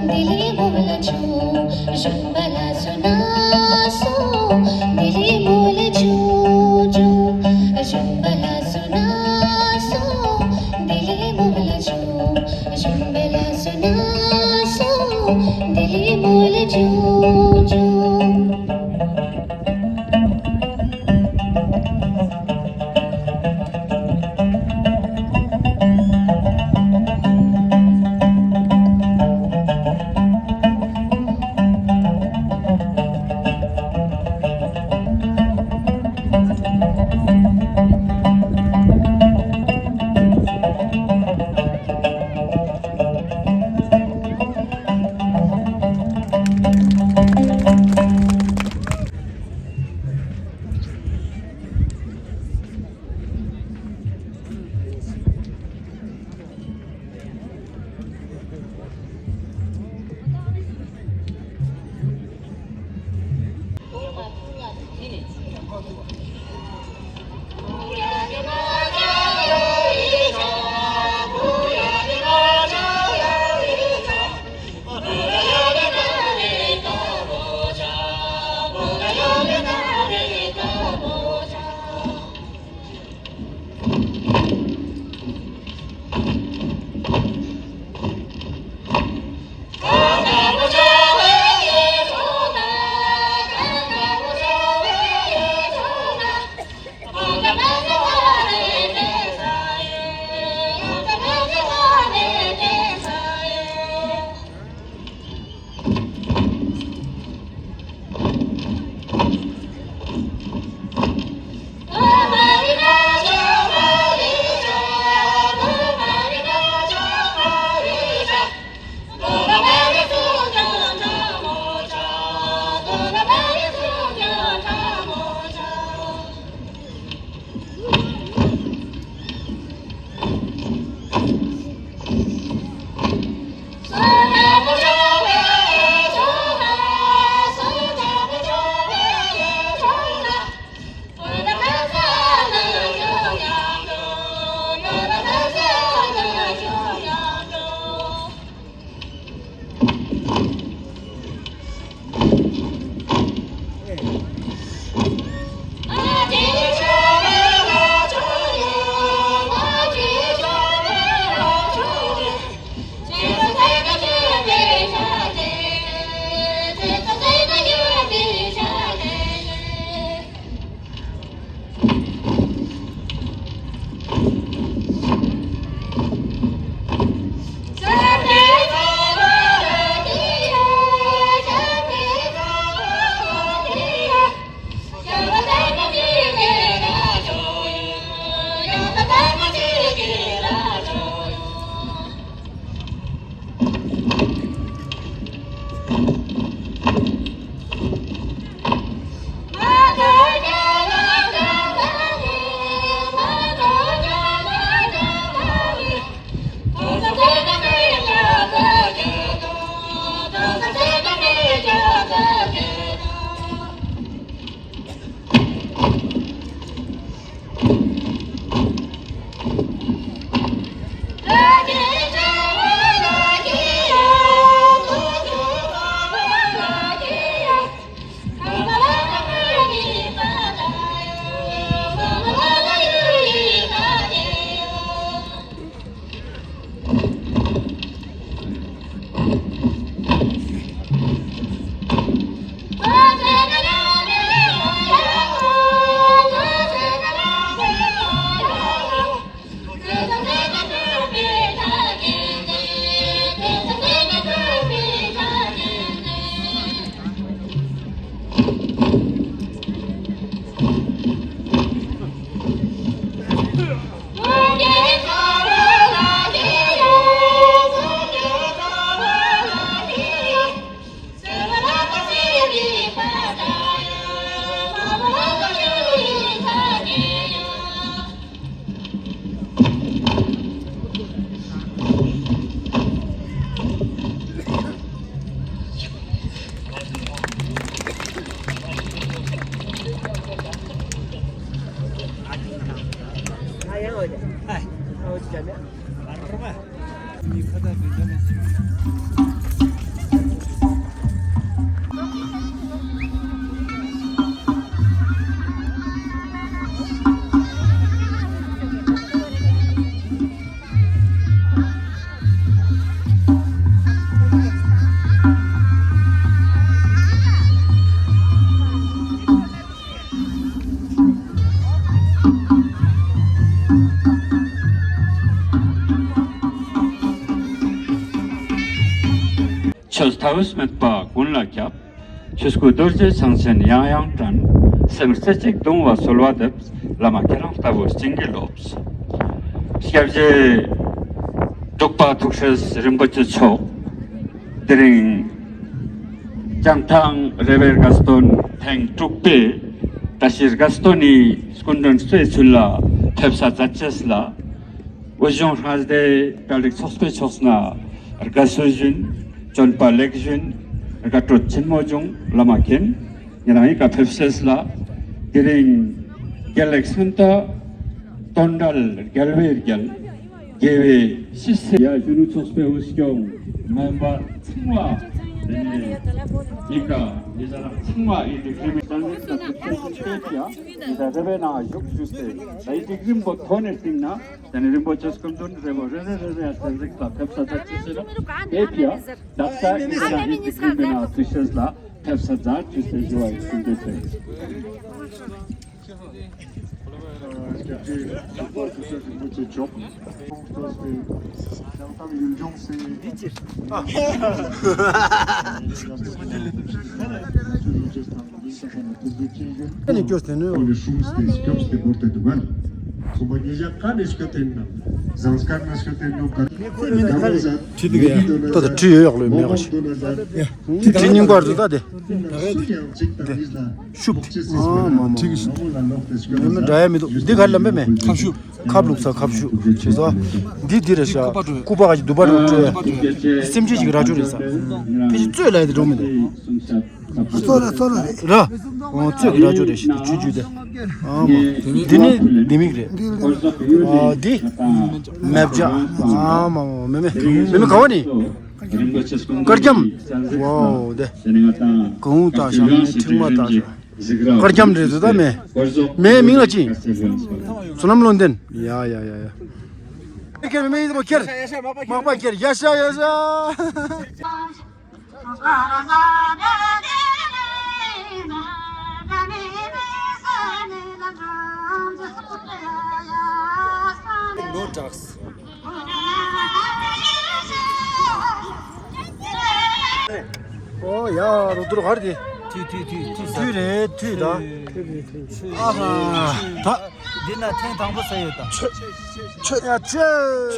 དེ་ལི་མོ་ལ་ཆུང་། གཞོན་པ་ལ་སོ་ན་སོ་དེ་ལི་མོ་ལ་ཆུང་ཆུང་། གཞོན་པ་ལ་སོ་ན་སོ་དེ་ལི་མོ་ལ་ཆུང་། གཞོན་པ་ལ་སོ་ན་སོ་དེ་ལི་མོ་ལ་ཆུང་ཆུང་། ཆོས་ཐབས་མེད་པ་ཀུན་ལ་ཁྱབ། ཆོས་སྐུ་རྡོ་རྗེ་འཆང་ཆེན་ཡང་ཡང་དྲན། སེམས་རྩེ་གཅིག་གདུང་བ་གསོལ་བ་འདེབས། བླ་མ་ཁྱེད་རང་ལྟ་བུར་བྱིན་གྱིས་རློབས། སྐྱབས་རྗེ་འབྲུག་པ་ཐུགས་སྲས་རིན་པོ་ཆེ་མཆོག་དེ་རིང་བྱང་ཐང་རེ་བའི་དགའ་སྟོན་ཐེངས་དྲུག་པའི་བཀྲ་ཤིས་དགའ་སྟོན་ནི་སྐུ་མགྲོན་གཙོས་ཚུལ་ལ་ཕེབས་ས་མཛད་ཅེས་ལ། དབུས་གཞུང་མངའ་སྡེའི་གྲ་སྒྲིག་ཚོགས་པའི་ཕྱོགས་ནས་དགའ་བསུ་ཞུ་ཡིན། བྱོན་པ་ལེགས་ཞུ་ཡིན། དགའ་སྤྲོ་ཆེན་མོ་བྱུང་། བླ་མ་མཁྱེན། ཉེ་རང་ཡི་ག་ཕེབས་སེས་ལ། དེ་རིང་རྒྱལ་ལེགས་སུམ་མདའ་དོན་གྲལ་རྒྱལ་བའི་རྒྱལ། དགེ་བའི་ཕྱི་སེ་ཡ་གཞོན་ནུ་ཚོགས་པའི་དབུ་སྐྱོང་མེམ་བར་ཚང་མ། དེ་ནས་ཡི་ག་ཡི་ཟ་ར་ཚང་མ་ཡི་དེ་ཁེ་མི་ཚང་མ་ཡི་ཟ་རེ་བའི་ནང་བཞུགས་ཞུ་སྟེ་ཡི་དེ་རིམ་པ་མཐོ་ནས་བཏིང་ན། དེ་ནས་རིན་པོ་ཆེ་སྐུ་མདུན་རེ་བོ་རེ་རེ་རེ་རེ་ཡ་ཚན་རིག་ལ་ཕེབས་ས་མཛད་ཅེས་ཟེར་ན། དེ་ཕི་ཡ་དག་ས་ཨིན་ཟེར་ན་ཨིན་ཏི་གི་མེ་ན་དུས་ཤེས་ལ་ཕེབས་ས་མཛད་ཅེས་ཟེར་ཞུ་བ་ཡིན་ཟེར་དུས་ཚེ། ཨ་ནི་སྐྱོ་སྟེ་ནོ། ཨོ་ལེ་ཧྲུམ་སྟེ་སྐྱོབ་སྟེ་བོར་ཏེ་འདུག་ག། ཚོང་པ་ཉེ་ཞག་ག་ནས་སྐྱོ་སྟེ་ན། ཟངས་དཀར་ན་སྐྱོ་སྟེ་ནོ་ག། ཁྱི་འདུག་ཡ། ཏོ་ད་ཁྲི་ཡོད་ཡག་ལོས་མེད་ག་ཞིག་ཁྲི་ཁྲི་རྙིང་པར་དུ་ད་དེ། ཤུབ་ཀྱི། ཨ་མ་མ་མ་མ་མ་འདྲ་ཡ་མི་འདུག་འདི་ག་ལ་མེད་མེད། ཁ་ཤུབ། ཁབ་ལུག་ས་ཁབ་ཤུ་བྱེད་ས། འདི་འདི་རེད་ཤག་སྐུ་པ་ག་ཅིག་དུ་པ་རུ་སྤྲོད། སེམས་ཅན་ཞིག་ར་ཅོ་རེད་ས། ཕི་ཅི་རྩོད་ལ་ཡ་དེ་འགྲོ་མི་འདུག་རྩོད་ལ་རྩོད་ལ་རེད། ར། ཨོ་རྩོད་ཀྱི་ར་ཅོ་རེད་ཤི་ཆུ་ཆུ་དེ། ཨ་མ། འདི་ནི་ལྡེ་མིག་རེད། ཨ་འདི། མེ་བྱ། ཨ་མ་མ་མེ་མེ་མེ་མེ་ག་བ་ནི། དཀར་རྒྱམ། ཝའོ་དེ། གང་ལྟ་ཤ་མེ་ཁྲིག་མ་ལྟ་ཤ། དཀར་རྒྱམ་རེད་དོ་ད་མེ། མེ་མིང་ལ་ཅི། བསོད་ནམས་བློ་ལྡན། ཡ་ཡ་ཡ་ཡ། ཁྱེར་མེ་ཡིན་པ་ཁྱེར། མག་པ་ཁྱེར་ཡ་ཤ་ཡ་ཤ། ལོ་དྲགས། ཨོ་ཡ་རོ་དུར་གར་དེ། དུས་དུས་དུས་དུས་དུས་རེད་དུས་ད། ཨ་ཧ་ད། འདི་ན་ཐེངས་དང་པོ་ས་ཡོད་ད། ཆོས་ཆོས་ཡ་ཆོས།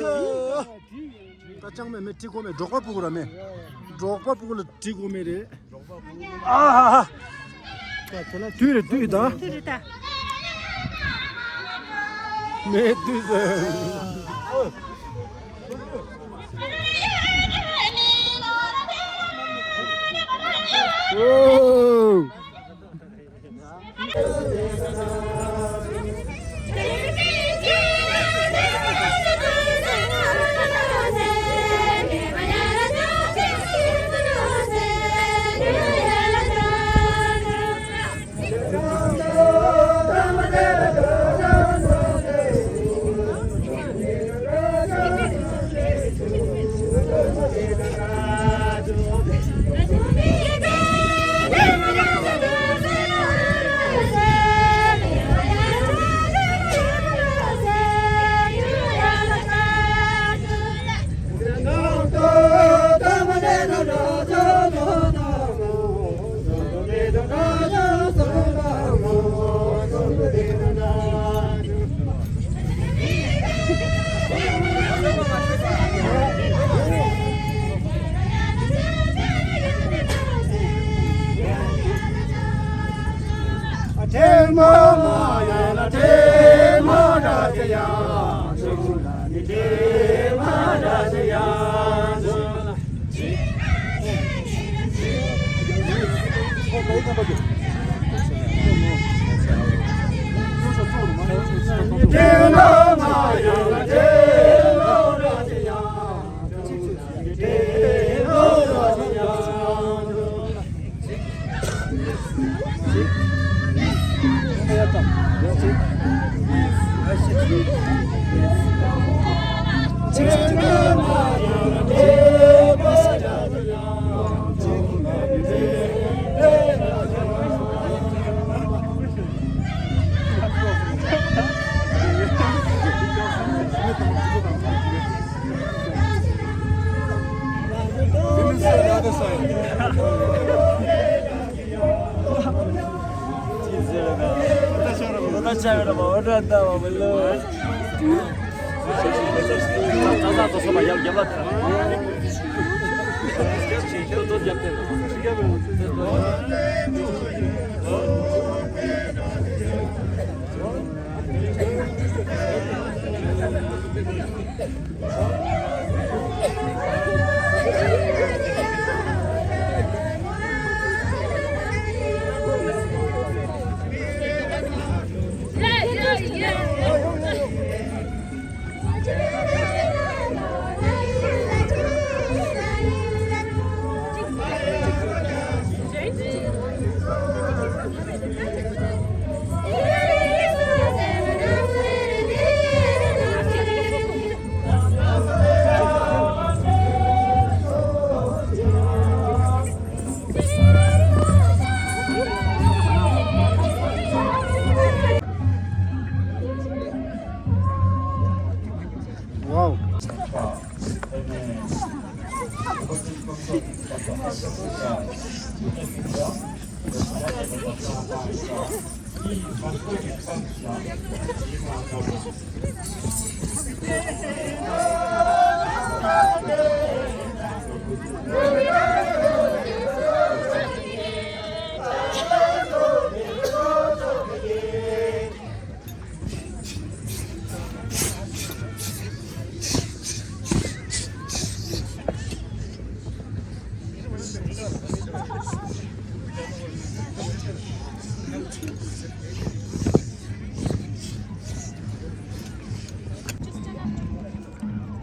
ད་ཅང་མེད་མེད་ཁྲི་གོ་མེད་འབྲོག་པ་ཕུ་གུ་ར་མེད། འབྲོག་པ་ཕུ་གུ་ལ་ཁྲི་གོ་མེད་རེད། ཨ་ཧ་ཧ། དུས་རེད་དུས་ད། དུས་རེད་ད། མེད་དུས་ཟེར། ཨོ། Wow.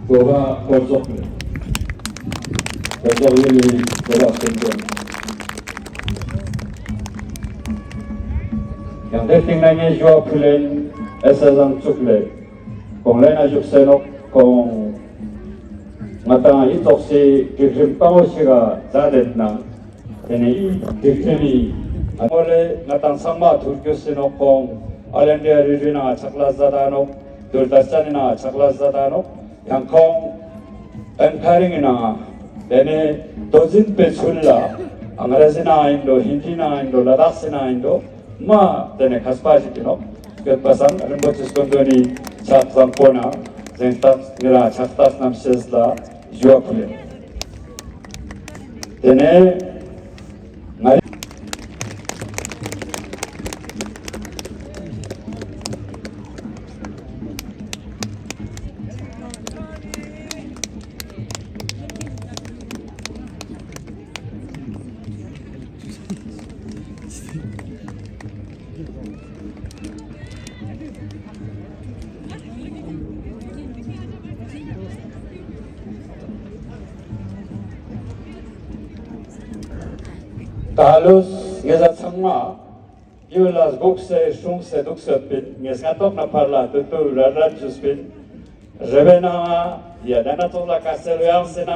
གོ་བ་སྐོར་ཚོགས་ནས་སྐོར་ཚོགས་ཡུལ་ལི་གོ་བ་སྐོར་ཚོགས། ཡང་དེ་སྟེང་ན་ངས་ཞུ་བ་ཕུལ་ལེན་ཨེ་ས་བཟང་བཙུགས་ལས་གོང་ལེན་ན་བཞུགས་སེ་ནོག་གོང་། ང་དང་ཡི་ཙོགས་སི་སྒྲིག་རིམ་དཔའ་བོ་ཞིག་ག་མཛད་དེ་ན། དེ་ནས་ཡིན་དེ་ཁྱོད་ནི་ཨ་མོ་ལེ་ང་དང་ཚང་མ་ཐུར་རྒྱུ་སི་ནོག་ཁོང་ཨ་ལན་ཏི་ཡ་རི་རི་ན་ཆག་ལ་ཟ་ད་ནོག་དུར་ད་ས་ནི་ན་ཆག་ལ་ཟ་ད་ནོག་ཡང་ཁོང་ཨན་ཁ་རིང་ན་དེ་ནས་དོ་འཛིན་པའི་ཚུལ་ལ་ཨང་ར་ཟི་ན་ཡིན་འགྲོ་ཧིན་དི་ན་ཡིན་འགྲོ་ལ་དྭགས་སི་ན་ཡིན་འགྲོ་མ་དེ་ནས་ཁ་སྤ་ཞིག་གི་ནོག་སྐྱོད་པ་སང་རིན་པོ་ཆེ་སྟོན་དོ་ནི་ཆག་བཟང་པོ་ན་གཟེངས་རྟགས་ངེ་ར་ཆག་རྟགས་རྣམ་ཤེས་ལ། ཞུ་བ་ཕུལ་ལེ། དེ་ནས་ང་རེ། ད་ལོ་ངེད་ཚང་མ་ཡུལ་ལ་སྒུག་སེ་སྲུང་སེ་འདུག་སེ་པིན། ངེད་སྔ་ཐོག་ན་ཕར་ལ་ཏུ་ཏུ་ར་ར་ཇུས་པིན། རེ་བའི་ནང་ཡ་དེ་ན་ཚོགས་ལ་དཀའ་སེལ་ཡང་སེ་ན་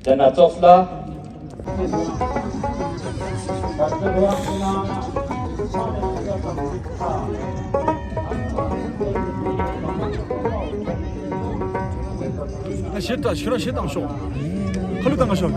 དེ་ན་ཚོགས་ལ། ཞེ་དྲག་ཤི་ར་ཞེ་དང་ཤོག་ཁ་ལུ་དང་ང་ཤོག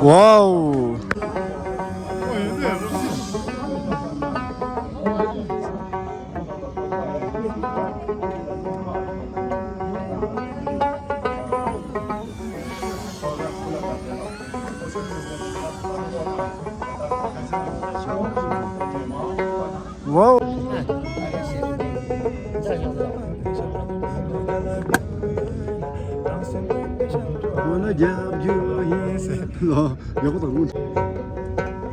Wow. Wow. ཁོ་ན་རྒྱབ་རྒྱུ་ཡིན་ཟེར་ལོ། ཡག་པོ་དང་རུང་།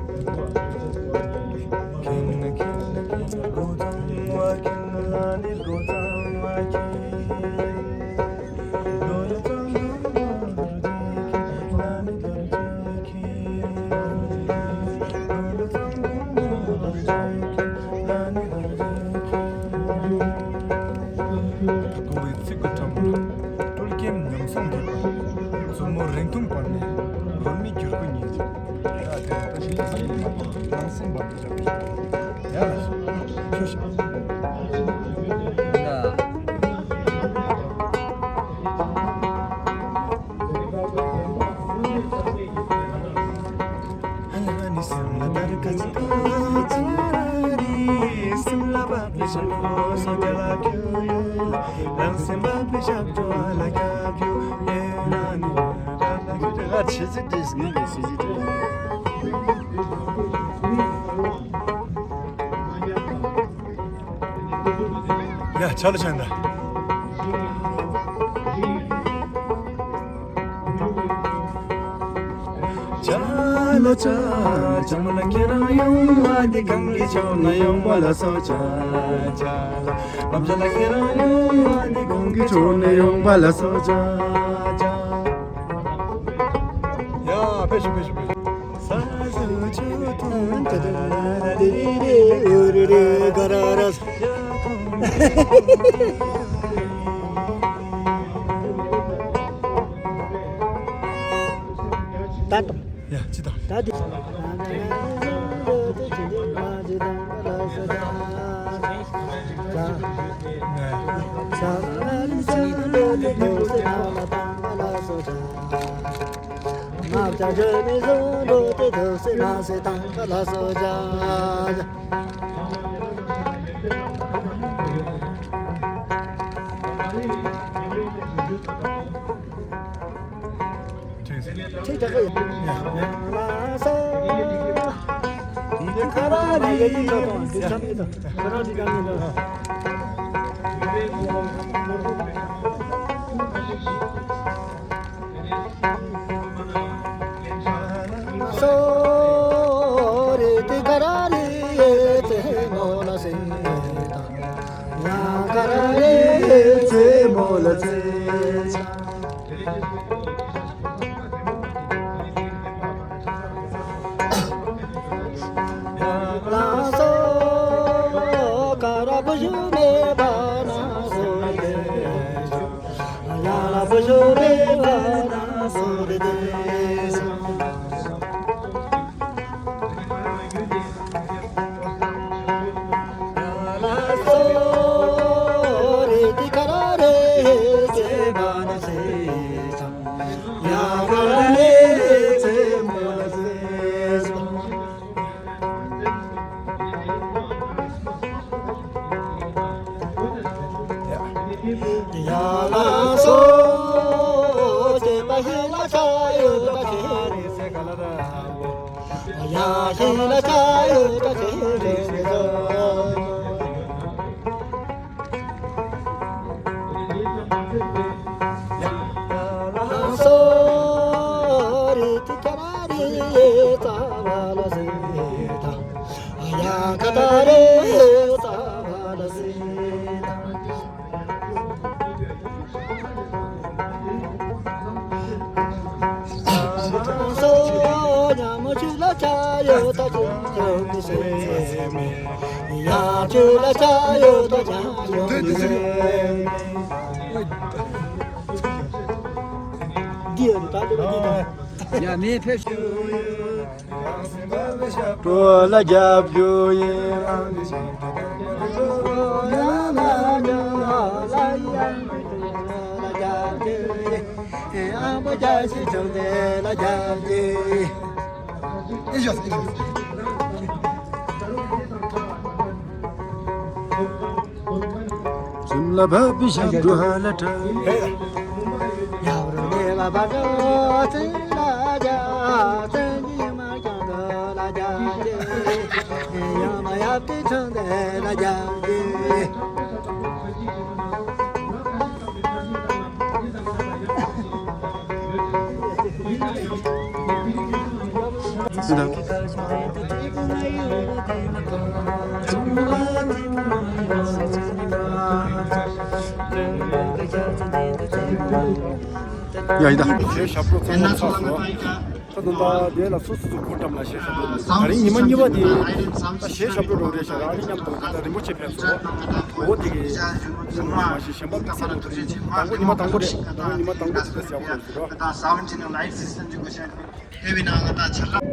ཀོ་བའི་ཚིག་གི་ཕྲ་མོ། སྤྲུལ་སྐྱེམས་ཉམས་སངས་རྒྱས་པ། མཛུབ་མོ་རིང་ཐུང་བར་ནས། རོལ་མོའི་འགྱུར་ཁུག་ཉིད་ཀྱི། ཡ་དེ་ལྟ་ཞིག་ཏུ་སེམས་ལ་སྣང་སེམས་པ་དུ་བཞག་པའི། ཡ་ལ་ཆོས་ཤིག་ཡ་ཆ་ལ་ཆ་འདྲ། ཆ་ལ་ཆ། ཆ་མ་ལ་ཁྱེད་རང་ཡོང་བ་འདི་གང་གི་ཕྱོགས་ན་ཡོང་བ་ལ་སོ། ཆ་ཆ་ལ། མ་ཆ་ལ་ཁྱེད་རང་ཡོང་བ་འདི་གང་གི་ཕྱོགས་ན་ཡོང་བ་ལ་སོ། ཆ་ཆ། ཡ་ཕེབས་ཤོག་ཕེབས་ཤོག་ཕེབས་ཤོག་ད་དང་། ཡ་ཅི་དང་། ད་དེ། ཁྲིག་ཁྲག་ཡིན། ཡ་ལ་སོ། འདི་ཁ་ར་རི་ཡི་ཏོ་ཏོ་འདི་ཆམ་ཡིན་ཏོ། ཁ་ར་རི་ག་ནི་ལོ། སོ་རི་ཏི་ཁ་ར་རི་ཡི་ཏེ་མོ་ལ་སེ་ཏ། ཡ་ཁ་ར་རི་ཡི་ཏེ་མོ་ལ་སེ་ཏ། ལ་སོ། ཀ་ར་བུ་ཞུ་མེ་བ་ན་སོ་རེ་དེ། ཡ་ར་བུ་ཞུ་མེ་བ་ན་སོ་རེ་དེ། ལ་སོ། རེ་དེ་ཀ་ར་རེ་སེ་བ་ན་སེ་ཏ། ཡ་ག་ལེ་ཚེ་མོ་ལ་ཚེ་སོང་། ཡ་ལ་སོ། ཚེ་མ་ཧེ་ལ་ཆ་ཡོད་ད་ཁེ་རེ་སེ་ག་ལ་ར་བོ། ཡ་ཧེ་ལ་ཆ་ཡོད་ད་ཁེ་རེ་སེ་སོང་། ཡ་ལ་སོ་རི་ཏི་ཀ་ར་རི་ཙ་བ་ལ་སི་ཏ། ཡ་ཀ་ཏ་རི་ཙ་བ་ལ་སི་ཏ། སོ་ཉ་མོ་ཆུ་ལ་ཆ་ཡོད་ད་ཆུ་ཡོད་མི་སེ་མི། ཡ་ཆུ་ལ་ཆ་ཡོད་ད་ཆ་ཡོད་མི་སེ་མི། འདི་ཡོད་ད་འདི་ཡོད་ད། ཡ་མེ་ཕེབས་ཤོག་སྤྲོ་ལ་རྒྱབ་རྒྱུ་ཡིན། ཨང་པོ་རྒྱ་ཞིག་བྱུང་སྟེ་ལ་རྒྱབ་རྒྱུ་ཡིན། ཨེ་ཤོ་ཨེ་ཤོ། ཛུམ་ལ་བབ་པའི་ཞབས་བྲོ་ཧ་ལ་དྲག་ཡབ་རོ་ལེ་བ་བ་རོ་ཙི་ལ་ཇ་ཙི་ཉི་མ་ཀྱང་རོ་ལ་ཇ་ཅེ། ཡང་མ་ཡབ་ཏི་ཚང་དེ་ལ་ཇ་ཅེ། ཡ་ཡི་ད། གཞས་ཞབས་བྲོ་ཚང་མ་ཚར་སོང་། ད་དུང་ད་དེ་ལ་སོ་སོ་སོ་གོ་འགྲམ་ལ་གཞས་ཞབས་བྲོ། ད་རིང་ཉི་མ་གཉིས་པ་དེ་ད་གཞས་ཞབས་བྲོ་རོགས་རེད་ཤག་ཨ་ནི་མཉམ་དུ་ད་རིན་པོ་ཆེ་ཕེབས་སོང་། འོ་དེ་གི་ཉི་མ་མ་ཞིག་གཞན་པ་དམིགས་བསལ་ལ་འདུག་རེད། དང་པོ་ཉི་མ་དང་པོ་རེད། དང་པོ་ཉི་མ་དང་པོ་དེ་ད་ཟེར་ཡག་པོ་རེད་ཟེར་རོ། དེ་བས་ན་ང་ད་ཆ་ལ།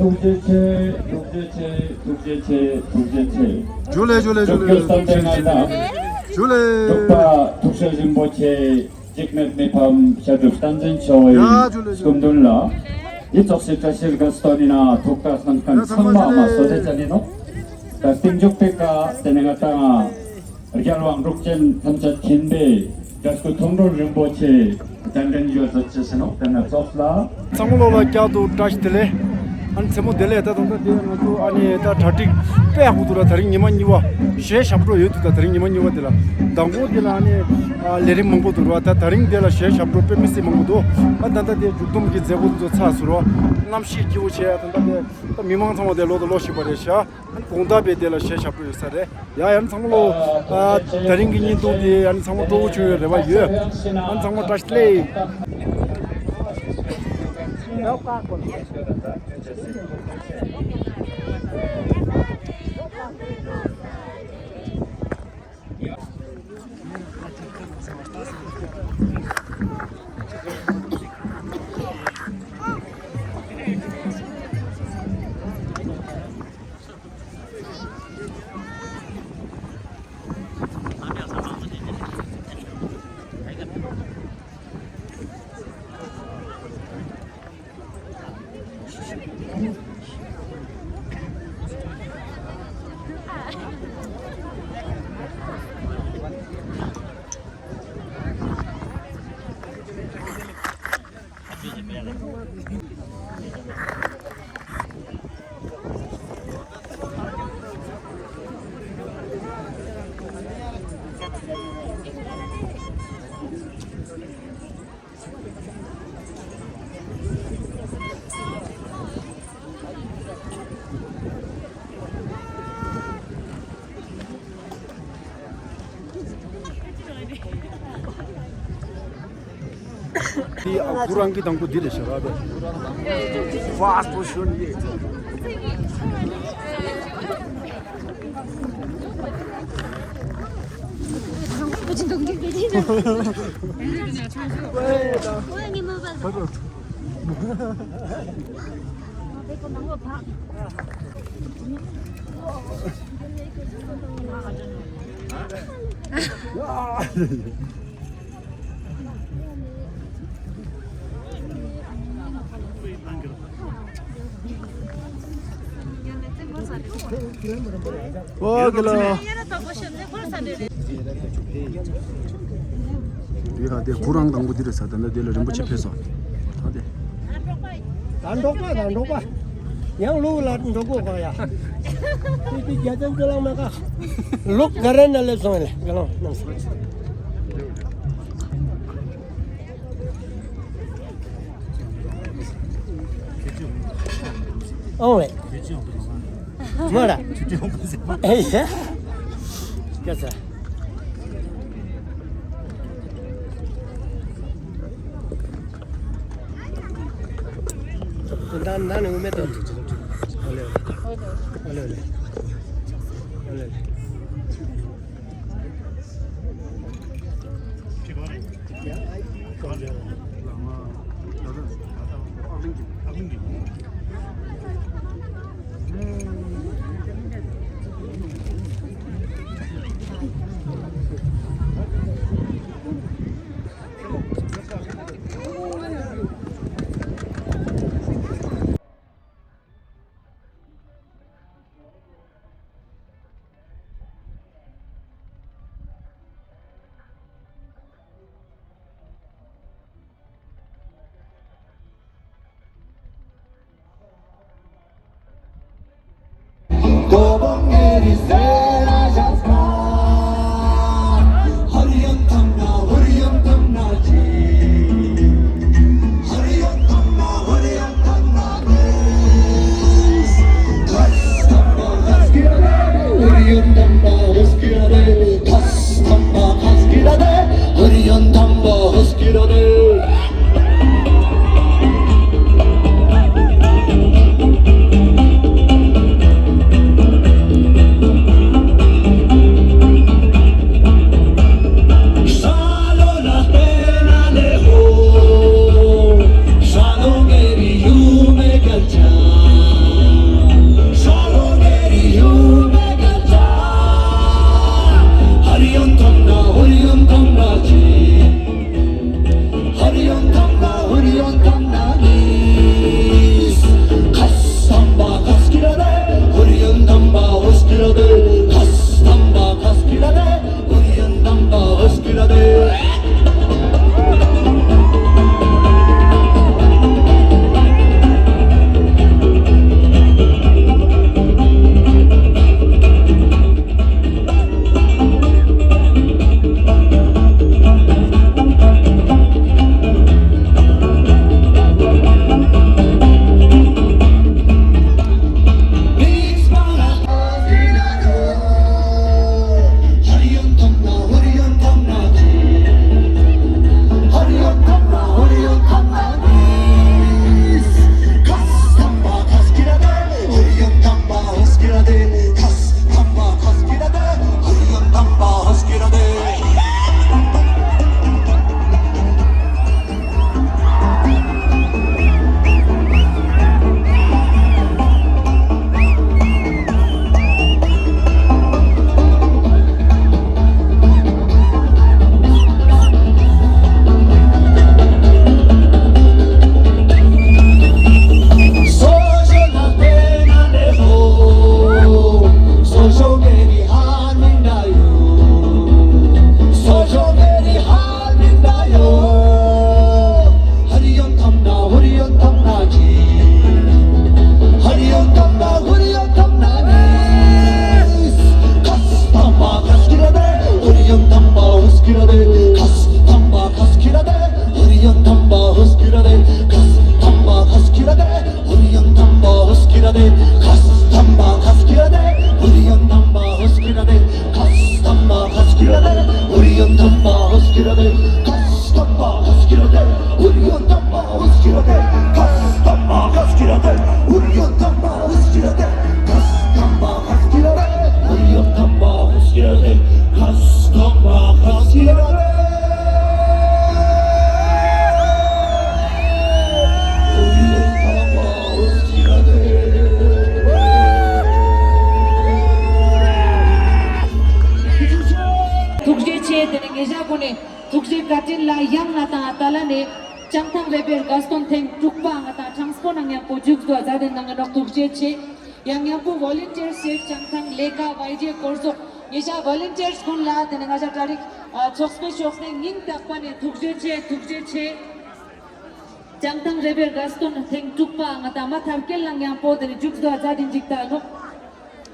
ཐུགས་རྗེ་ཆེ། ཐུགས་རྗེ་ཆེ། ཐུགས་རྗེ་ཆེ། ཐུགས་རྗེ་ཆེ། ཇུ་ལེ། ཇུ་ལེ། ཇུ་ལེ། ཐུགས་རྗེ་བསམ་གཏན་ང་ན། ཇུ་ལེ། འབྲུག་པ་ཐུགས་སྲས་རིན་པོ་ཆེ་འཇིགས་མེད་མི་ཕམ་བཤད་སྒྲུབ་བསྟན་འཛིན་ཆོས་ཡི་ཡ་ཇུ་ལེ། ཇུ་སྐུ་ལེ། མདུན་ལ། འདི་ཚོགས་སུ་བཀྲ་ཤིས་དགའ་སྟོན་ཡིན་ན་ཐུགས་དགའ་གནང་མཁན་ཚང་མ་མ་སོ་དེ་ཅན་ཡིན་ནོ། ད་རྟིང་མཇུག་པའི་ཀ་དེ་ནས་ང་ཏང་། རྒྱལ་དབང་འབྲུག་ཆེན་ཐམས་ཅད་མཁྱེན་པའི་དགའ་སྐུ་མཐོང་གྲོལ་རིན་པོ་ཆེ་གདན་འདྲེན་ཞུ་མཛད་ཅེས་ཟེར་ནོ། དེ་ནས་ཚོགས་ལ། ཚང་མ་ལོ་ལ་བསྐྱར་དུ་བཀྲ་ཤིས་བདེ་ལེགས། ཨ་ནི་མཚན་མོ་བདེ་ལེགས། ད་དུང་ད་དེ་ང་ཚོ་ཨ་ནི་ད་གྲ་སྒྲིག་དཔེ་ཡག་པོ་འདུག་ལ། དེ་རིང་ཉི་མ་གཉིས་པ་གཞས་ཞབས་བྲོ་ཡོད་འདུག་ད་དེ་རིང་ཉི་མ་གཉིས་པ་དེ་ལ་མདང་དགོང་དེ་ལ་ཨ་ནི་ཨ་ལས་རིམ་མང་པོ་འདུག་ར། ད་དེ་རིང་དེ་ལ་གཞས་ཞབས་བྲོ་དཔེ་མི་སྲིད་མང་པོ་འདུག་ཨ་ད་ད་དེ་མཇུག་སྡོམ་གྱི་མཛད་སྒོ་འདུག་ཚར་སོང་ར། གནམ་གཤིས་སྐྱིད་པོ་བྱས། ད་ད་དེ་ད་མི་མང་ཚང་མ་དེ་ལོག་ཏུ་ལོག་ཤིག་པ་རེད་ཤག་དགོང་དག་པའི་དེ་ལ་གཞས་ཞབས་བྲོ་ཡོད་ས་རེད། ཡ་ཡང་ཚང་མ་ལོ། ཨ་དེ་རིང་གི་བརྙན་ཐུང་དེ་ཡང་ཚང་མ་སྤྲོ་བོ་བྱུང་ཡོད་རེ་བ་ཡོད། ཨ་ཚང་མ་བཀྲ་ཤིས་བདེ་ལེགས། འདི་ཨ་ཁུ་རང་གི་དང་པོ་འདི་རེད་ཤག་ར། ད་ཕ་སི་ཊི་པོ་ཟི་ཤན་ཡེ། ཨོ་ཀེ་ལོ། འདི་ལ་དེ་ཁོ་རང་དང་པོ་འདི་རེད་ས། ད་ནི་དེ་ལ་རིན་པོ་ཆེ་ཕེབས་སོང་། ད་དེ། ད་འབྲོག་པ་དང་འབྲོག་པ། ཡང་ལུག་ལ་འགྲོ་དགོས་ག་ཡ། དེ་དེ་རྒྱ་ཅན་ཅོ་ལང་མ་ཀ། ལུག་ག་རེ་ན་སླེབས་སོང་ལེ་ག་ལོང་ནམ་སེ། ཨོ་ལེ། མ་ར། ཨེ་ཡ། སྐད་ཆ། ད་ན་ནི་འུ་མེ་ཏོ། ཨོ་ལེ་ཨོ་ལེ། ཨོ་ལེ་ཨོ་ལེ། ཨོ་ལེ་ཨོ་ལེ། ཐུགས་རྗེ་ཆེ། དེ་ནས་ངེད་ཅག་ཀུན་ནས་ཐུགས་རྗེ་བཀའ་དྲིན་ལ་ཡང་ང་དང་ཏཱ་ལ་ནས་བྱང་ཐང་རེ་བེར་དགའ་སྟོན་ཐེངས་དྲུག་པ་ང་དང་གྲངས་སྤོ་ནང་མཉམ་པོ་མཇུག་བསྡུ་མཛད་དེ་གནང་ངེ་ནོག་ཐུགས་རྗེ་ཆེ། ཡང་མཉམ་པོ་ཝོ་ལན་ཊིར་སེབ་བྱང་ཐང་ལས་ཀ་ཝའི་ཌི་ཨེ་སྐོར་ཚོགས་ཉེ་ཞ་ཝོ་ལན་ཊིར་ཀུན་ལ་དེ་ནས་ང་ཞ་གྲ་སྒྲིག་ཚོགས་པའི་ཕྱོགས་ནས་སྙིང་ཐག་པ་ནས་ཐུགས་རྗེ་ཆེ། ཐུགས་རྗེ་ཆེ། བྱང་ཐང་རེ་བེར་དགའ་སྟོན་ཐེངས་དྲུག་པ་ང་དང་མ་མཐར་སྐྱེལ་ལ་མཉམ་པོ་དེ་ནས་མཇུག་བསྡུ་མཛད་དེ་འཇིག་ད་ནོག་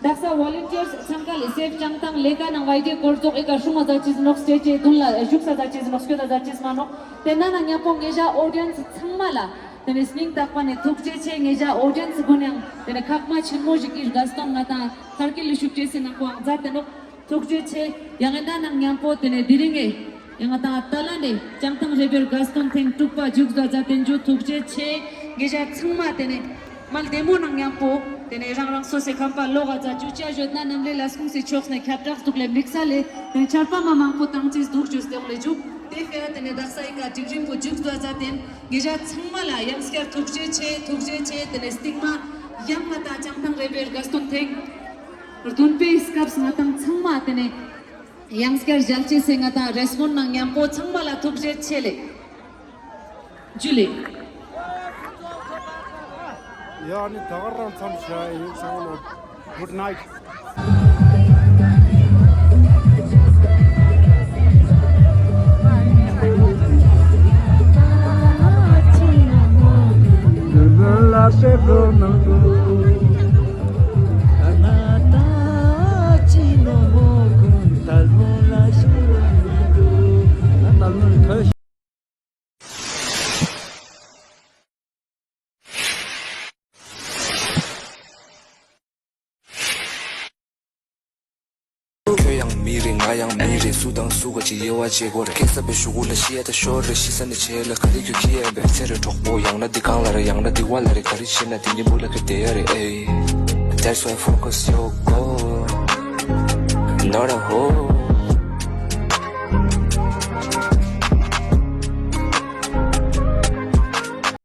དག་ས་ཝོ་ལན་ཊིར་ཚང་ཀ་ལས་སེབ་བྱང་ཐང་ལས་ཀ་ནང་ཝའི་ཌི་ཨེ་སྐོར་ཚོགས་ཨེ་ཀ་སྲུང་མ་མཛད་ཅེས་ནོག་སྟེ་ཅེ་དུན་ལ་བཞུགས་ས་མཛད་ཅེས་ནོག་སྐྱོད་ད་མཛད་ཅེས་མ་ནོག་དེ་ན་ན་མཉམ་པོ་ངེད་ཅག་ཨོ་ཌི་ཡན་སི་ཚང་མ་ལ་དེ་ནས་སྙིང་ཐག་པ་ནས་ཐུགས་རྗེ་ཆེ། ངེད་ཅག་ཨོ་ཌི་ཡན་སི་ཀུན་ཡང་དེ་ནས་ཁག་མ་ཆེན་མོ་ཞིག་གིས་དགའ་སྟོན་ང་དང་མཐར་སྐྱེལ་ལ་ཤུགས་རྒྱས་སེ་ནང་པོའང་མཛད་དེ་ནོག་ཐུགས་རྗེ་ཆེ། ཡང་ཨེ་ན་ནང་མཉམ་པོ་དེ་ནས་དེ་རིང་ངས་ཡང་ང་དང་ཏཱ་ལ་ནས་བྱང་ཐང་རེ་བེར་དགའ་སྟོན་ཐེངས་དྲུག་པ་མཇུག་བསྡུ་མཛད་དེ་འཇུ། ཐུགས་རྗེ་ཆེ། ངེད་ཅག་ཚང་མ་དེ་ནས་མལ་བདེ་མོ་ནང་མཉམ་པོ་དེ་ནས་རང་རང་སོ་སོའི་ཁང་པ་ལོག་ག་མཛད་འཇུ། ཅ་བཞོད་ན་ནམ་ལས་ལ་སྐུང་སའི་ཕྱོགས་ནས་ཁྱབ་བསྒྲགས་འདུག་ལས་དམིགས་བསལ་ལས་དེ་ནས་ཆར་པ་མ་མང་པོ་བཏང་ཅེས་འདུག་ཞུས་ཏེ་འོང་ལས་འཇུ། དེ་ཕི་ཡ་དེ་ནས་དག་ས་ཨི་ཀ་སྒྲིག་རིམ་པོ་མཇུག་བསྡུ་མཛད་དེ་ངེད་ཅག་ཚང་མ་ལ་ཡང་སྐྱར་ཐུགས་རྗེ་ཆེ། ཐུགས་རྗེ་ཆེ། དེ་ནས་སྟིང་མ་ཡང་ང་དང་བྱང་ཐང་རེ་བེར་དགའ་སྟོན་ཐེངས་བདུན་པའི་སྐབས་ང་དང་ཚང་མ་དེ་ནས་ཡང་སྐྱར་མཇལ་ཅེས་སེ་ང་དང་རེས་མོན་ནང་མཉམ་པོ་ཚང་མ་ལ་ཐུགས་རྗེ་ཆེ་ལེ། ཇུ་ལེ། ཡ་ནི་ད་ག་རང་མཚམས་བཞག་ཡིན་ཚང་མ་ལོ། Good night. ང་ཡང་མི་རེད། སུ་དང་སུ་ག་ཅིག་དབྱེ་བ་འབྱེད་དགོས་རེད། སྐྱེ་ས་པའི་གཞུག་གུ་ལ་ཤི་ཡ་ད་ཤོར་རེད། ཤི་ས་ནས་བྱེད་ལ་ག་རེ་རྒྱུ་ཁྱི་ཡན་པའི་ཚེ་རེད་གྲོགས་པོ། ཡང་ན་འདི་གང་ལ་རེད། ཡང་ན་འདི་བ་ལ་རེད། ག་རེ་བྱེད་ན་འདི་གཉིས་པོ་ལ་ག་བསྡད་ཡ་རེད། ཨེ། That's why focus your goal, not a hole.